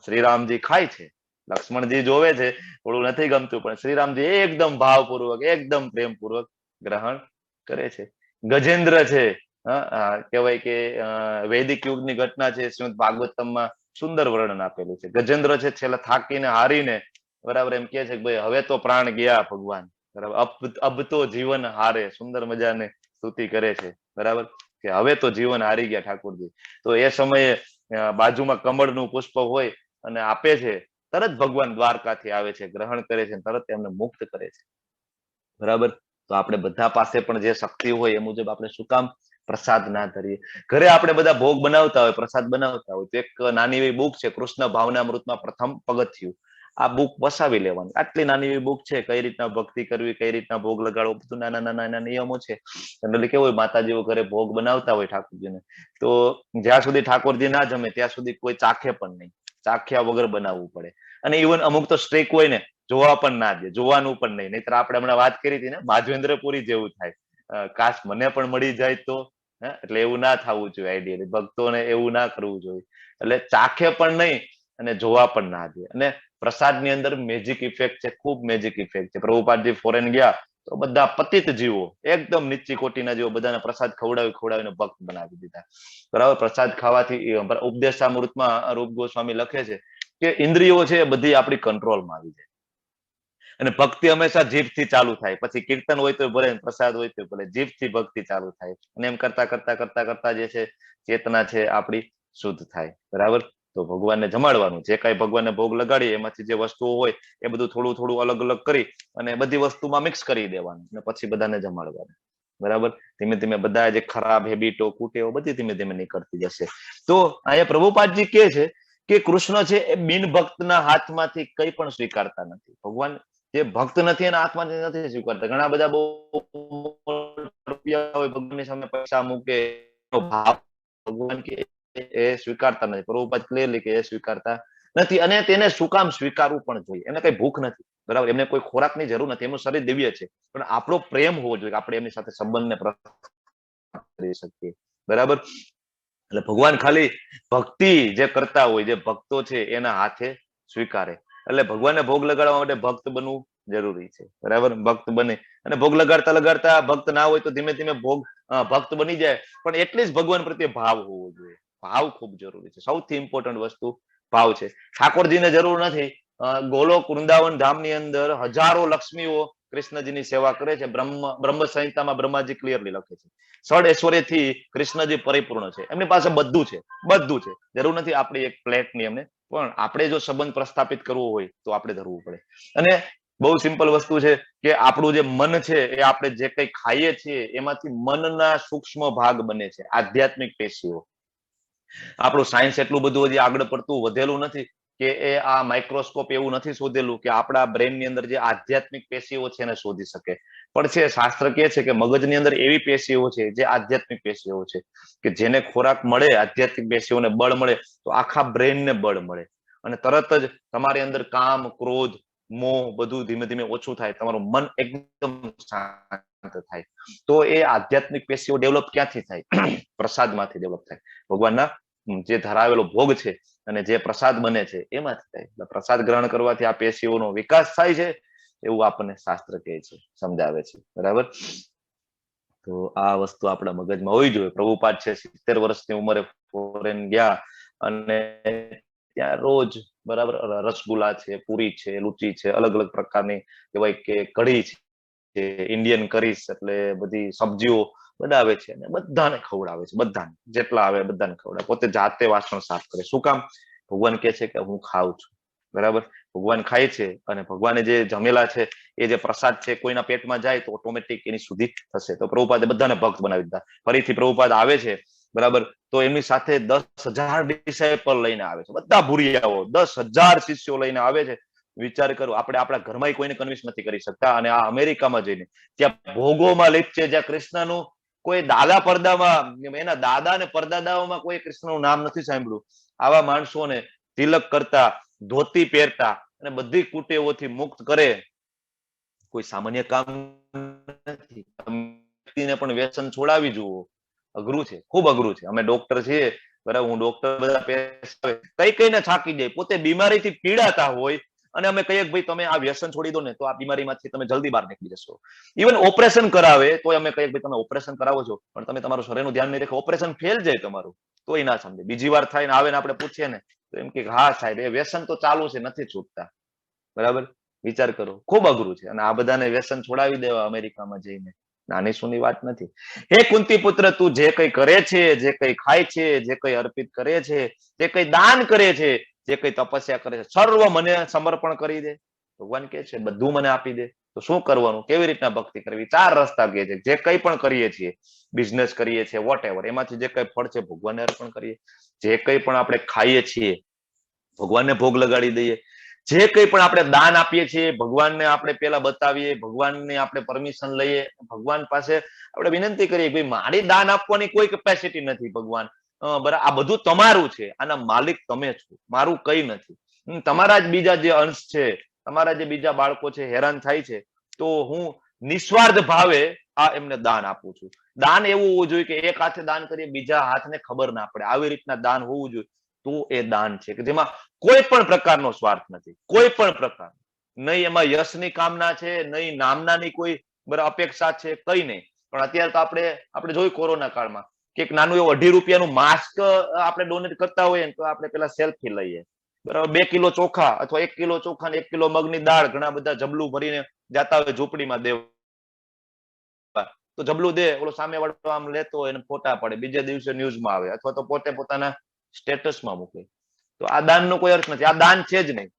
H: શ્રીરામજી ખાય છે. લક્ષ્મણજી જોવે છે, થોડું નથી ગમતું, પણ શ્રીરામજી એકદમ ભાવપૂર્વક, એકદમ પ્રેમપૂર્વક ગ્રહણ કરે છે. ગજેન્દ્ર છે, કહેવાય કે વૈદિક યુગની ઘટના છે, શ્રીમદ ભાગવતમમાં સુંદર વર્ણન આપેલું છે. ગજેન્દ્ર છે છેલ્લા થાકીને હારીને, બરાબર, એમ કે છે કે ભાઈ હવે તો પ્રાણ ગયા ભગવાન, બરાબર, અબ તો જીવન હારે, સુંદર મજાને સ્તુતિ કરે છે, બરાબર, કે હવે તો જીવન હારી ગયા ઠાકોરજી. તો એ સમયે બાજુમાં કમળનું પુષ્પ હોય અને આપે છે, તરત ભગવાન દ્વારકાથી આવે છે, ગ્રહણ કરે છે, તરત એમને મુક્ત કરે છે. બરાબર, તો આપણે બધા પાસે પણ જે શક્તિ હોય એ મુજબ આપણે શું કામ પ્રસાદ ના ધરીએ? ઘરે આપણે બધા ભોગ બનાવતા હોય, પ્રસાદ બનાવતા હોય, તો એક નાની એવી બુક છે, કૃષ્ણ ભાવનામૃતમાં પ્રથમ પગથિયું, આ બુક વસાવી લેવાની. આટલી નાની એવી બુક છે, કઈ રીતના ભક્તિ કરવી, કઈ રીતના ભોગ લગાડવો, બધું નાના નાના એના નિયમો છે. જનરલી કેવું હોય, માતાજીઓ ઘરે ભોગ બનાવતા હોય ઠાકોરજીને, તો જ્યાં સુધી ઠાકોરજી ના જમે ત્યાં સુધી કોઈ ચાખે પણ નહીં, ચાખ્યા વગર બનાવવું પડે. અને ઇવન અમુક તો સ્ટ્રીક હોય ને, જોવા પણ ના દે, જોવાનું પણ નહીં. નહીતર આપણે હમણાં વાત કરી હતી ને, માધવેન્દ્રપુરી જેવું થાય, કાશ મને પણ મળી જાય તો. એટલે એવું ના થવું જોઈએ, આઈડિયલી ભક્તોને એવું ના કરવું જોઈએ. એટલે ચાખે પણ નહીં અને જોવા પણ ના દે. અને પ્રસાદની અંદર મેજિક ઇફેક્ટ છે, ખૂબ મેજિક ઇફેક્ટ છે. પ્રભુપાદજી ફોરેન ગયા તો બધા પતિત જીવો, એકદમ નીચી કોટીના જીવો, બધાને પ્રસાદ ખવડાવી ખવડાવીને ભક્ત બનાવી દીધા. બરાબર, પ્રસાદ ખાવાથી ઉપદેશામૃતમાં રૂપ ગોસ્વામી લખે છે કે ઇન્દ્રિયો છે એ બધી આપણી કંટ્રોલમાં આવી જાય. અને ભક્તિ હંમેશા જીભથી ચાલુ થાય, પછી કીર્તન હોય તો ભલે, પ્રસાદ હોય તો ભલે, જીભથી ભક્તિ ચાલુ થાય. અને એમ કરતા કરતા કરતા કરતા જે છે ચેતના છે આપણી શુદ્ધ થાય. બરાબર, તો ભગવાનને જમાડવાનું, જે કાંઈ ભગવાનને ભોગ લગાડીએ એમાંથી જે વસ્તુઓ હોય એ બધું થોડું થોડું અલગ અલગ કરી અને બધી વસ્તુમાં મિક્સ કરી દેવાનું અને પછી બધાને જમાડવાનું. બરાબર, ધીમે ધીમે બધા જે ખરાબ હેબિટો, કુટેવો બધી ધીમે ધીમે નીકળતી જશે. તો અહીંયા પ્રભુપાદજી કહે છે કે કૃષ્ણ છે એ બિન ભક્તના હાથમાંથી કંઈ પણ સ્વીકારતા નથી. ભગવાન જે ભક્ત નથી એના હાથમાંથી નથી સ્વીકારતા. ઘણા બધા બહુ રૂપિયા હોય, ભગવાનની સામે પૈસા મૂકે, ભાવ ભગવાન કે એ સ્વીકારતા નથી. પ્રભુપાદ ક્લિયરલી કે એ સ્વીકારતા નથી. અને તેને શું કામ સ્વીકારવું પણ જોઈએ? એમને કઈ ભૂખ નથી, બરાબર, એમને કોઈ ખોરાકની જરૂર નથી, એમનું શરીર દિવ્ય છે. પણ આપણો પ્રેમ હોવો જોઈએ, આપણે એમની સાથે સંબંધને કરી શકીએ. બરાબર, એટલે ભગવાન ખાલી ભક્તિ જે કરતા હોય, જે ભક્તો છે એના હાથે સ્વીકારે. એટલે ભગવાનને ભોગ લગાડવા માટે ભક્ત બનવું જરૂરી છે. બરાબર, ભક્ત બને અને ભોગ લગાડતા લગાડતા ભક્ત ના હોય તો ધીમે ધીમે ભોગ ભક્ત બની જાય. પણ એટલી જ ભગવાન પ્રત્યે ભાવ હોવો જોઈએ. ભાવ ખૂબ જરૂરી છે. સૌથી ઇમ્પોર્ટન્ટ વસ્તુ ભાવ છે. ઠાકોરજીને જરૂર નથી. ગોલોક વૃંદાવન ધામની અંદર હજારો લક્ષ્મીઓ કૃષ્ણજીની સેવા કરે છે. બ્રહ્મ સંહિતામાં બ્રહ્માજી ક્લિયરલી લખે છે, ષડ ઐશ્વર્યથી કૃષ્ણજી પરિપૂર્ણ છે. એમની પાસે બધું છે, બધું છે. જરૂર નથી આપણી એક પ્લેટની એમને. પણ આપણે જો સંબંધ પ્રસ્થાપિત કરવો હોય તો આપણે ધરવું પડે. અને બહુ સિમ્પલ વસ્તુ છે કે આપણું જે મન છે એ આપણે જે કંઈ ખાઈએ છીએ એમાંથી મનના સૂક્ષ્મ ભાગ બને છે, આધ્યાત્મિક પેશીઓ. આપણું સાયન્સ એટલું બધું હજી આગળ પડતું વધેલું નથી કે એ આ માઇક્રોસ્કોપ એવું નથી શોધેલું કે આપણા બ્રેનની અંદર જે આધ્યાત્મિક પેશીઓ છે એને શોધી શકે. પણ છે, શાસ્ત્ર કહે છે કે મગજની અંદર એવી પેશીઓ છે જે આધ્યાત્મિક પેશીઓ છે કે જેને ખોરાક મળે, આધ્યાત્મિક પેશીઓને બળ મળે તો આખા બ્રેનને બળ મળે અને તરત જ તમારી અંદર કામ, ક્રોધ, મોહ બધું ધીમે ધીમે ઓછું થાય, તમારું મન એકદમ શાંત થાય. તો એ આધ્યાત્મિક પેશીઓ ડેવલપ ક્યાંથી થાય? પ્રસાદમાંથી ડેવલપ થાય. ભગવાનના જે ધરાવેલો ભોગ છે અને જે પ્રસાદ બને છે એમાંથી થાય. એટલે પ્રસાદ ગ્રહણ કરવાથી આ પેશીઓનો વિકાસ થાય છે એવું આપણને શાસ્ત્ર કહે છે, સમજાવે છે. બરાબર, તો આ વસ્તુ આપણા મગજમાં હોવી જોઈએ. પ્રભુપાદ છે 70 વર્ષની ઉંમરે ફોરેન ગયા અને ત્યાં રોજ, બરાબર, રસગુલ્લા છે, પૂરી છે, લુચી છે, અલગ અલગ પ્રકારની કહેવાય કે કઢી છે, ઇન્ડિયન કરીસ, એટલે બધી સબ્જીઓ બનાવે છે અને બધાને ખવડાવે છે. બધાને, જેટલા આવે બધાને ખવડાવે. પોતે જાતે વાસણ સાફ કરે. શું કામ? ભગવાન કહે છે કે હું ખાઉં છું. બરાબર, ભગવાન ખાય છે અને ભગવાને જે જમેલા છે એ જે પ્રસાદ છે કોઈના પેટમાં જાય તો ઓટોમેટિક એની શુદ્ધિ થશે. તો પ્રભુપાદે બધાને ભક્ત બનાવી દીધા. ફરીથી પ્રભુપાદ આવે છે, બરાબર, તો એમની સાથે 10,000 ડિસાઇપલ લઈને આવે છે, બધા ભૂરિયાઓ 10,000 શિષ્યો લઈને આવે છે. વિચાર કરો, આપણે આપણા ઘરમાં કોઈને કન્વિન્સ નથી કરી શકતા, અને આ અમેરિકામાં જઈને જ્યાં ભોગોમાં લિપ્ત છે, જ્યાં કૃષ્ણનું કોઈ દાદા પરદામાં, એના દાદા અને પરદાદાઓમાં કોઈ કૃષ્ણનું નામ નથી સાંભળ્યું, આવા માણસોને તિલક કરતા, ધોતી પહેરતા અને બધી કુટેવોથી મુક્ત કરે, કોઈ સામાન્ય કામ નથી. વ્યક્તિને પણ વ્યસન છોડાવી જુઓ, અઘરું છે, ખૂબ અઘરું છે. અમે ડોક્ટર છીએ, બરાબર, હું ડોક્ટર, બધા પૈસા કઈ કઈને થાકી જાય, પોતે બીમારીથી પીડાતા હોય અને અમે કહીએ કે ભાઈ તમે આ વ્યસન છોડી દો ને તો આ બીમારીમાંથી તમે જલ્દી બહાર નીકળી જશો. ઇવન ઓપરેશન કરાવે તો અમે કહીએ કે ભાઈ તમે ઓપરેશન કરાવો છો પણ તમે તમારું શરીરનું ધ્યાન નહીં રાખો, ઓપરેશન ફેલ જાય તમારું, તો એ ના સમજે. બીજી વાર થાય ને આવે ને આપણે પૂછીએ ને તો એમ કે હા સાહેબ એ વ્યસન તો ચાલુ છે, નથી છૂટતા. બરાબર, વિચાર કરો, ખૂબ અઘરું છે. અને આ બધાને વ્યસન છોડાવી દેવા અમેરિકામાં જઈને નાની સૂની વાત નથી. હે કુંતી પુત્ર, તું જે કઈ કરે છે, જે કઈ ખાય છે, જે કઈ અર્પિત કરે છે, જે કઈ દાન કરે છે, જે કઈ તપસ્યા કરે છે, સર્વ મને સમર્પણ કરી દે. ભગવાન કે છે બધું મને આપી દે. તો શું કરવાનું, કેવી રીતના ભક્તિ કરવી? ચાર રસ્તા કહે છે. જે કઈ પણ કરીએ છીએ, બિઝનેસ કરીએ છીએ, વોટ એવર, એમાંથી જે કઈ ફળ છે ભગવાનને અર્પણ કરીએ. જે કઈ પણ આપણે ખાઈએ છીએ ભગવાનને ભોગ લગાડી દઈએ. જે કઈ પણ આપણે દાન આપીએ છીએ ભગવાનને આપણે પેલા બતાવીએ, ભગવાનને આપણે પરમિશન લઈએ, ભગવાન પાસે આપણે વિનંતી કરીએ કે ભાઈ મારી દાન આપવાની કોઈ કેપેસિટી નથી ભગવાન, બરાબર, આ બધું તમારું છે, આના માલિક તમે છો, મારું કઈ નથી. તમારા જ બીજા જે અંશ છે, તમારા જે બીજા બાળકો છે હેરાન થાય છે, તો હું નિસ્વાર્થ ભાવે આ એમને દાન આપું છું. દાન એવું હોવું જોઈએ કે એક હાથે દાન કરીએ બીજા હાથને ખબર ના પડે, આવી રીતના દાન હોવું જોઈએ. તો એ દાન છે કે જેમાં કોઈ પણ પ્રકારનો સ્વાર્થ નથી, કોઈ પણ પ્રકાર નહીં, એમાં યશની કામના છે નહીં, નામનાની કોઈ બરાબર અપેક્ષા છે, કઈ નહીં. પણ અત્યારે તો આપણે જોયું કોરોના કાળમાં કે એક નાનું એવું 2.5 રૂપિયાનું માસ્ક આપણે ડોનેટ કરતા હોઈએ ને તો આપણે પેલા સેલ્ફી લઈએ, બરાબર, 2 કિલો ચોખા અથવા 1 કિલો ચોખા ને 1 કિલો મગની દાળ ઘણા બધા જબલું ભરીને જતા હોય ઝૂંપડીમાં દેવા, તો જબલું દે, ઓલો સામે વાળો આમ લેતો હોય ને ફોટા પડે, બીજા દિવસે ન્યૂઝમાં આવે અથવા તો પોતે પોતાના સ્ટેટસમાં મૂકે. તો આ દાનનો કોઈ અર્થ નથી, આ દાન છે જ નહીં.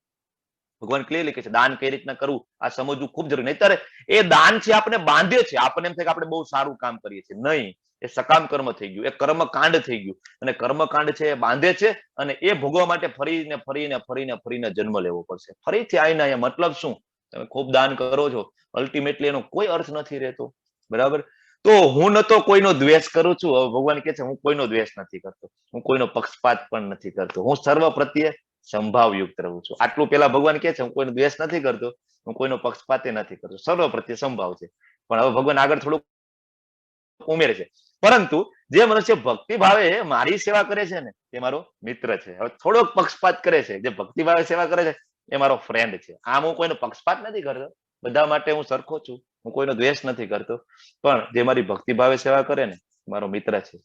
H: ભગવાન ક્લિયરલી કહે છે દાન કઈ રીતના કરવું આ સમજવું ખૂબ જરૂરી. નહીંતર એ દાન છે આપણે બાંધે છે, આપણને એમ થાય કે આપણે બહુ સારું કામ કરીએ છીએ, નહીં, એ સકામ કર્મ થઈ ગયું, એ કર્મકાંડ થઈ ગયું, અને કર્મકાંડ છે એ બાંધે છે અને એ ભોગવવા માટે ફરીને ફરીને ફરીને ફરીને જન્મ લેવો પડશે. ફરીથી આવીને અહીંયા મતલબ શું, તમે ખૂબ દાન કરો છો, અલ્ટિમેટલી એનો કોઈ અર્થ નથી રહેતો. બરાબર, તો હું ન તો કોઈનો દ્વેષ કરું છું. હવે ભગવાન કહે છે હું કોઈનો દ્વેષ નથી કરતો, હું કોઈનો પક્ષપાત પણ નથી કરતો, હું સર્વ પ્રત્યે સંભાવયુક્ત રહું છું. આટલું પેલા ભગવાન કહે છે હું કોઈનો દ્વેષ નથી કરતો, હું કોઈનો પક્ષપાત નથી કરતો, સર્વ પ્રત્યે સંભાવ છે. પણ હવે ભગવાન આગળ થોડુંક ઉમેરે છે, પરંતુ જે મનુષ્ય ભક્તિ ભાવે મારી સેવા કરે છે ને તે મારો મિત્ર છે. હવે થોડોક પક્ષપાત કરે છે, જે ભક્તિ ભાવે સેવા કરે છે એ મારો ફ્રેન્ડ છે. આમ હું કોઈનો પક્ષપાત નથી કરતો, બધા માટે હું સરખો છું, હું કોઈનો દ્વેષ નથી કરતો, પણ જે મારી ભક્તિ ભાવે સેવા કરે ને મારો મિત્ર છે,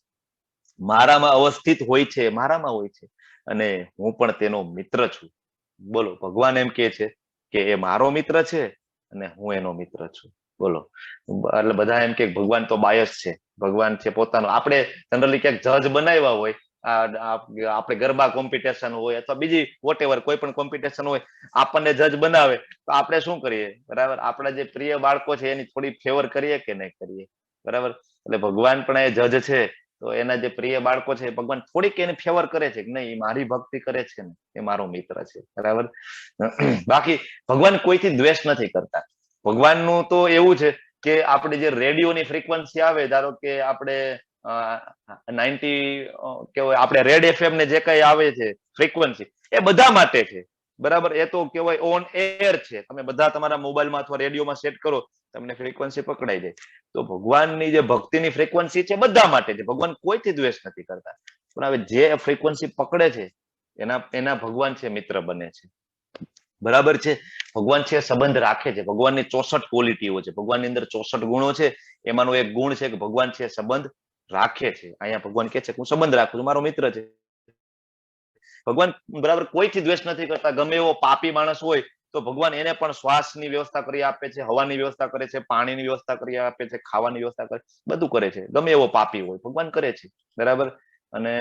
H: મારામાં અવસ્થિત હોય છે, મારામાં હોય છે, અને હું પણ તેનો મિત્ર છું. બોલો, ભગવાન એમ કે છે કે એ મારો મિત્ર છે અને હું એનો મિત્ર છું. બોલો, એટલે બધા એમ કે ભગવાન તો બાયસ છે, ભગવાન છે પોતાનો. આપણે જનરલી ક્યાંક જજ બનાવ્યા હોય, આપણે ગરબા કોમ્પિટિશન હોય અથવા બીજી વોટ એવર કોઈ પણ કોમ્પિટિશન હોય, આપણને જજ બનાવે તો આપણે શું કરીએ? બરાબર, આપણા જે પ્રિય બાળકો છે એની થોડી ફેવર કરીએ કે નહીં કરીએ? બરાબર, એટલે ભગવાન પણ એ જજ છે, તો એના જે પ્રિય બાળકો છે ભગવાન થોડીક એની ફેવર કરે છે કે નહીં, એ મારી ભક્તિ કરે છે ને એ મારો મિત્ર છે. બરાબર, બાકી ભગવાન કોઈથી દ્વેષ નથી કરતા. ભગવાનનું તો એવું છે કે આપણે જે રેડિયોની ફ્રીક્વન્સી આવે, ધારો કે આપણે 90 કેવાય આપણે રેડ એફએમ ને જે કઈ આવે છે ફ્રીક્વન્સી એ બધા માટે છે. બરાબર, એ તો કેવાય ઓન એર છે, તમે બધા તમારા મોબાઈલમાં અથવા રેડિયોમાં સેટ કરો તમને ફ્રીક્વન્સી પકડાઈ જાય. તો ભગવાનની જે ભક્તિની ફ્રીક્વન્સી છે બધા માટે છે, ભગવાન કોઈથી દ્વેષ નથી કરતા. પણ હવે જે ફ્રીક્વન્સી પકડે છે એના ભગવાન છે મિત્ર બને છે. બરાબર છે, ભગવાન છે સંબંધ રાખે છે. ભગવાનની 64 ક્વોલિટીઓ છે, ભગવાનની અંદર 64 ગુણો છે, એમાંનો એક ગુણ છે કે ભગવાન છે સંબંધ રાખે છે. અહીંયા ભગવાન કહે છે કે હું સંબંધ રાખું છું, મારો મિત્ર છે. ભગવાન બરાબર કોઈથી દ્વેષ નથી કરતા. ગમે એવો પાપી માણસ હોય તો ભગવાન એને પણ શ્વાસની વ્યવસ્થા કરી આપે છે, હવાની વ્યવસ્થા કરે છે, પાણીની વ્યવસ્થા કરી આપે છે, ખાવાની વ્યવસ્થા કરે, બધું કરે છે. ગમે એવો પાપી હોય ભગવાન કરે છે. બરાબર, અને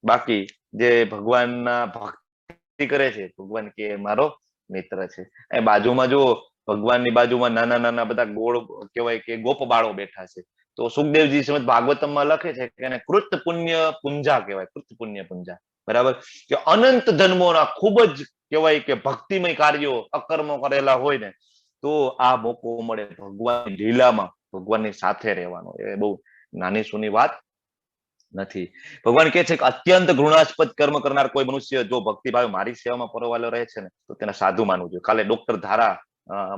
H: બાકી જે ભગવાનના ભક્તિ કરે છે ભગવાન કે મારો મિત્ર છે. એ બાજુમાં જુઓ, ભગવાનની બાજુમાં નાના નાના બધા ગોળ કહેવાય કે ગોપ બાળો બેઠા છે. તો સુખદેવજી શ્રીમદ ભાગવતમમાં લખે છે કે એને કૃત પુણ્ય પુંજા કહેવાય, કૃત પુણ્ય પુંજા, બરાબર? કે અનંત જન્મોના ખૂબ જ કહેવાય કે ભક્તિમય કાર્યો, અકર્મો કરેલા હોય ને, તો આ મોકો મળે ભગવાનની લીલામાં ભગવાનની સાથે રહેવાનો. એ બહુ નાની સૂની વાત નથી. ભગવાન કહે છે કે અત્યંત ઘૃણાસ્પદ કર્મ કરનાર કોઈ મનુષ્ય જો ભક્તિભાવે મારી સેવામાં પરોવાયેલો રહે છે ને, તો તેને સાધુ માનવું જોઈએ. કાલે ડોક્ટર ધારા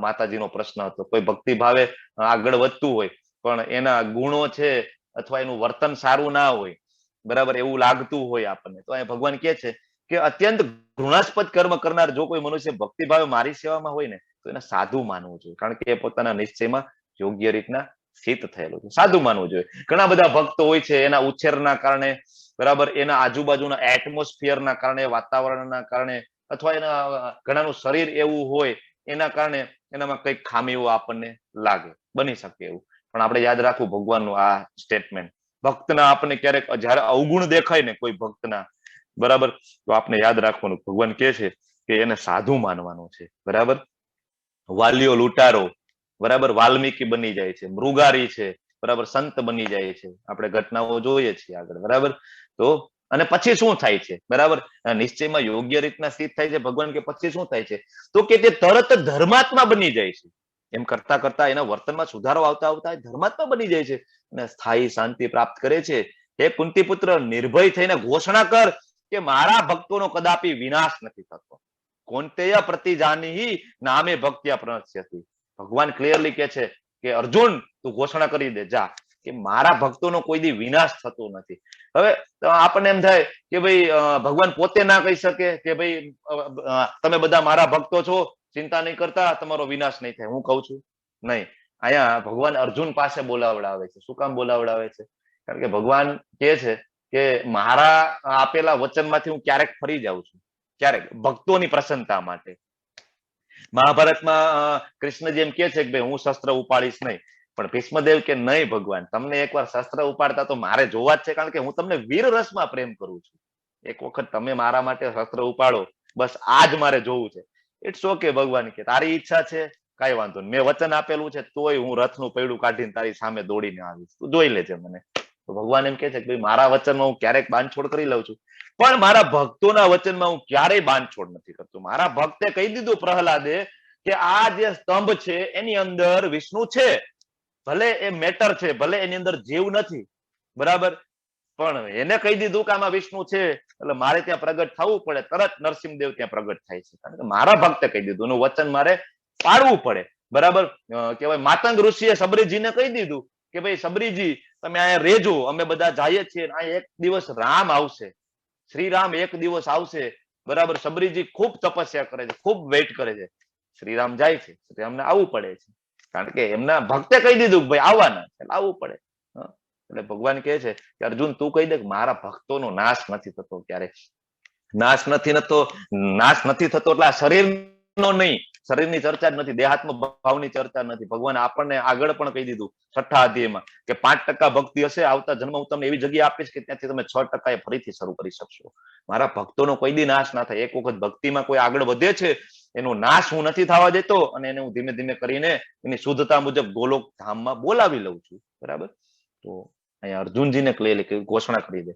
H: માતાજીનો પ્રશ્ન હતો, કોઈ ભક્તિભાવે આગળ વધતું હોય પણ એના ગુણો છે અથવા એનું વર્તન સારું ના હોય, બરાબર, એવું લાગતું હોય આપણને, તો અહીંયા ભગવાન કહે છે કે અત્યંત ઘૃણાસ્પદ કર્મ કરનાર જો કોઈ મનુષ્ય ભક્તિભાવે મારી સેવામાં હોય ને, તો એને સાધુ માનવું જોઈએ, કારણ કે એ પોતાના નિશ્ચયમાં યોગ્ય રીતના સ્થિત થયેલું છે. સાધુ માનવું જોઈએ. ઘણા બધા ભક્તો હોય છે એના ઉછેરના કારણે, બરાબર, એના આજુબાજુના એટમોસ્ફિયરના કારણે, વાતાવરણના કારણે, અથવા એના ઘણાનું શરીર એવું હોય એના કારણે એનામાં કંઈક ખામીઓ આપણને લાગે, બની શકે એવું. પણ આપણે યાદ રાખવું ભગવાનનું આ સ્ટેટમેન્ટ, ભક્તના આપણને ક્યારેક જયારે અવગુણ દેખાય ને કોઈ ભક્તના, બરાબર, તો આપણે યાદ રાખવાનું ભગવાન કહે છે કે એને સાધુ માનવાનું છે, બરાબર. વાલીઓ લૂંટારો, બરાબર, વાલ્મીકી બની જાય છે, મૃગારી છે, બરાબર, સંત બની જાય છે. આપણે ઘટનાઓ જોઈએ છીએ આગળ, બરાબર. તો અને પછી શું થાય છે, બરાબર, નિશ્ચયમાં યોગ્ય રીતના સ્થિત થાય છે ભગવાન કે પછી શું થાય છે, તો કે તે તરત ધર્માત્મા બની જાય છે. એમ કરતા કરતા એના વર્તનમાં સુધારો આવતા આવતા ધર્માત્મા બની જાય છે અને સ્થાયી શાંતિ પ્રાપ્ત કરે છે. હે કુંતી પુત્ર, નિર્ભય થઈને ઘોષણા કર કે મારા ભક્તોનો કદાપી વિનાશ નથી થતો. કૌંતેય પ્રતિજાનીહી નામે ભક્ત્યા પ્રણશ્યતિ. ભગવાન ક્લિયરલી કહે છે કે અર્જુન, તું ઘોષણા કરી દે જા કે મારા ભક્તોનો કોઈ દી વિનાશ થતો નથી. હવે આપણને એમ થાય કે ભાઈ ભગવાન પોતે ના કહી શકે કે ભાઈ તમે બધા મારા ભક્તો છો, ચિંતા નહીં કરતા, તમારો વિનાશ નહીં થાય, હું કહું છું નહીં. અહીંયા ભગવાન અર્જુન પાસે બોલાવડાવે છે. શું કામ બોલાવડાવે છે? કારણ કે ભગવાન કહે છે કે મારા આપેલા વચનમાંથી હું ક્યારેક ફરી જાઉં છું, ક્યારેક ભક્તોની પ્રસન્નતા માટે. મહાભારતમાં કૃષ્ણજી એમ કહે છે કે ભાઈ હું શસ્ત્ર ઉપાડીશ નહીં, પણ ભીષ્મદેવ કે નહીં ભગવાન, તમને એકવાર શસ્ત્ર ઉપાડતા તો મારે જોવા જ છે, કારણ કે હું તમને વીર રસમાં પ્રેમ કરું છું. એક વખત તમે મારા માટે શસ્ત્ર ઉપાડો, બસ આ જ મારે જોવું છે. It's okay ભગવાન કે તારી ઈચ્છા છે, કઈ વાંધો નહીં, મેં વચન આપેલું છે તોય હું રથનું પૈડું કાઢીને તારી સામે દોડીને આવીશ, તું જોઈ લેજે મને. તો ભગવાન એમ કહે છે કે ભાઈ મારા વચનમાં હું ક્યારેક બાંધછોડ કરી લઉં છું, પણ મારા ભક્તોના વચનમાં હું ક્યારેય બાંધછોડ નથી કરતો. મારા ભક્તે કહી દીધું પ્રહલાદે કે આ જે સ્તંભ છે એની અંદર વિષ્ણુ છે, ભલે એ મેટર છે, ભલે એની અંદર જીવ નથી, બરાબર, પણ એને કહી દીધું કે આમાં વિષ્ણુ છે, એટલે મારે ત્યાં પ્રગટ થવું પડે. તરત નરસિંહદેવ ત્યાં પ્રગટ થાય છે, કારણ કે મારા ભક્તે કહી દીધું, એનું વચન મારે પાળવું પડે, બરાબર. કહેવાય માતંગ ઋષિએ સબરીજીને કહી દીધું કે ભાઈ સબરીજી તમે અહીંયા રહેજો, અમે બધા જઈએ છીએ, અહીંયા એક દિવસ રામ આવશે, શ્રી રામ એક દિવસ આવશે, બરાબર. સબરીજી ખૂબ તપસ્યા કરે છે, ખૂબ વેઇટ કરે છે, શ્રીરામ જાય છે, શ્રીરામને આવવું પડે છે, કારણ કે એમના ભક્તે કહી દીધું કે ભાઈ આવવાના, એટલે આવવું પડે. એટલે ભગવાન કહે છે કે અર્જુન તું કહી દે કે મારા ભક્તોનો નાશ નથી થતો, ક્યારે નાશ નથી થતો, નાશ નથી થતો એટલે આ શરીરનો નહીં, શરીરની ચર્ચા જ નથી, દેહાત્મ ભાવની ચર્ચા નથી. ભગવાન આપણને આગળ પણ કહી દીધું છઠ્ઠા અધ્યાયમાં કે 5% ભક્તિ હશે, આવતા જન્મ હું તમને એવી જગ્યા આપીશ કે ત્યાંથી તમે 6% એ ફરીથી શરૂ કરી શકશો. મારા ભક્તોનો કોઈ દી નાશ ના થાય. એક વખત ભક્તિમાં કોઈ આગળ વધે છે એનો નાશ હું નથી થવા દેતો, અને એને હું ધીમે ધીમે કરીને એની શુદ્ધતા મુજબ ગોલોક ધામમાં બોલાવી લઉં છું, બરાબર. તો અહીંયા અર્જુનજીને ક્લિયરલી ઘોષણા કરી દે.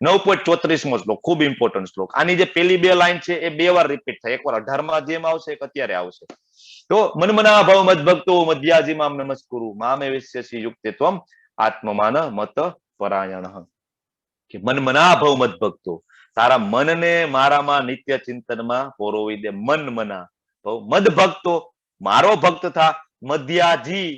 H: 9.34મો શ્લોક, ખૂબ ઇમ્પોર્ટન્ટ શ્લોક. આની જે પેલી બે લાઈન છે એ બે વાર રિપીટ થાય, એકવાર 18મા અધ્યાયમાં આવશે, એક અત્યારે આવશે. તો મનમના ભવ મદભક્તો મધ્યાજી મામ નમસ્કુરુ મામે વિશ્યસી યુક્તે ત્વમ આત્મમાન મત પરાયણ. કે મનમના ભવ મદભક્તો, તારા મનને મારામાં નિત્ય ચિંતનમાં પોરોવી દે. મન મના ભવ મદભક્તો, મારો ભક્ત થા, મધ્યાજી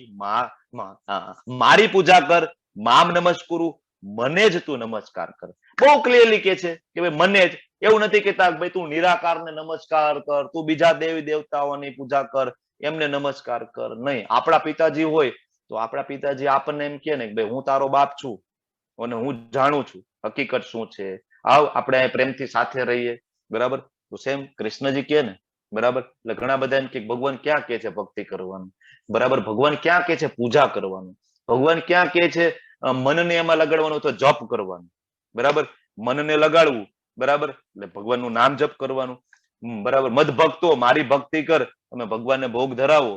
H: મારી પૂજા કર, મામ નમસ્કુરુ, મને જ તું નમસ્કાર કર. બહુ ક્લિયરલી કે છે કે ભાઈ મને જ, એવું નથી કહેતા કે ભાઈ તું નિરાકારને નમસ્કાર કર, તું બીજા દેવી દેવતાઓની પૂજા કર, એમને નમસ્કાર કર. નહીં, આપણા પિતાજી હોય તો આપણા પિતાજી આપણને એમ કહે ને કે ભાઈ હું તારો બાપ છું અને હું જાણું છું હકીકત શું છે, આવ આપણે અહીં પ્રેમથી સાથે રહીએ, બરાબર. તો સેમ કૃષ્ણજી કહે ને, બરાબર. એટલે ઘણા બધા એમ કે ભગવાન ક્યાં કહે છે ભક્તિ કરવાનું, બરાબર, ભગવાન ક્યાં કહે છે પૂજા કરવાનું, ભગવાન ક્યાં કહે છે મનને એમાં લગાડવાનું તો જપ કરવાનું, બરાબર, મનને લગાડવું, બરાબર, એટલે ભગવાનનું નામ જપ કરવાનું, બરાબર. મદ ભક્તો મારી ભક્તિ કર, તમે ભગવાનને ભોગ ધરાવો,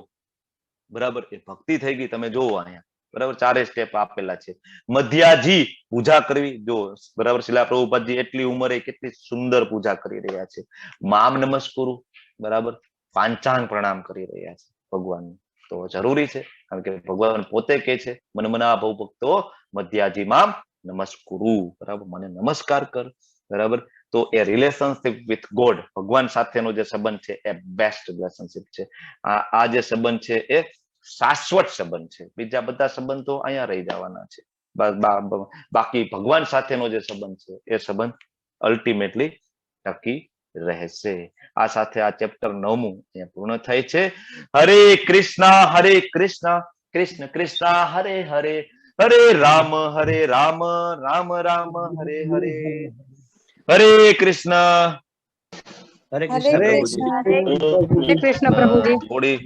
H: બરાબર, એ ભક્તિ થઈ ગઈ. તમે જોવો અહીંયા બરાબર, ચારે સ્ટેપ આપેલા છે. મધ્યાજી પૂજા કરવી, જો બરાબર, શિલા પ્રભુપાદજી એટલી ઉંમરે કેટલી સુંદર પૂજા કરી રહ્યા છે. મામ નમસ્કુરુ, બરાબર, પાંચાંગ પ્રણામ કરી રહ્યા છે ભગવાન. તો જરૂરી છે, કારણ કે ભગવાન પોતે કહે છે મનમના ભવ ભક્તો મધ્યાજી મામ નમસ્કુરુ, બરાબર, મને નમસ્કાર કર, બરાબર. તો એ રિલેશનશિપ વિથ ગોડ, ભગવાન સાથેનો જે સંબંધ છે એ બેસ્ટ રિલેશનશિપ છે. આ જે સંબંધ છે એ શાશ્વત સંબંધ છે. બીજા બધા સંબંધો અહીંયા રહી જવાના છે. બાકી ભગવાન સાથેનો જે સંબંધ છે એ સંબંધ અલ્ટિમેટલી ટકી રહેશે. આ સાથે આ ચેપ્ટર 9મું અહીંયા પૂર્ણ થાય છે. હરે કૃષ્ણ હરે કૃષ્ણ કૃષ્ણ કૃષ્ણ હરે હરે, હરે રામ હરે રામ રામ રામ હરે હરે. હરે કૃષ્ણ.
F: હરે
E: હરે
F: કૃષ્ણ પ્રભુજી.
E: કૃષ્ણ.
B: હરે કૃષ્ણ પ્રભુજી.
H: થોડી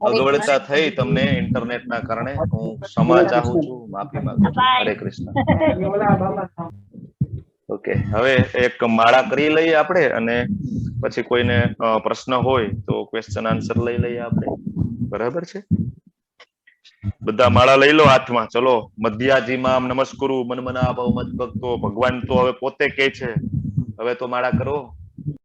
H: અગવડતા થઈ તમને ઇન્ટરનેટ ના કારણે, હું ક્ષમા ચાહું છું, માફી માંગુ છું. હરે કૃષ્ણ. ઓકે, હવે એક માળા કરી લઈએ આપણે અને પછી કોઈને પ્રશ્ન હોય તો ક્વેશ્ચન આન્સર લઈ લઈએ આપણે. બરાબર છે? બધા માળા લઈ લો હાથમાં. ચલો, મધ્યાજી મામ નમસ્કુરુ મનમના ભવ મત ભક્તો. ભગવાન તો હવે પોતે કે છે, હવે તો માળા કરો.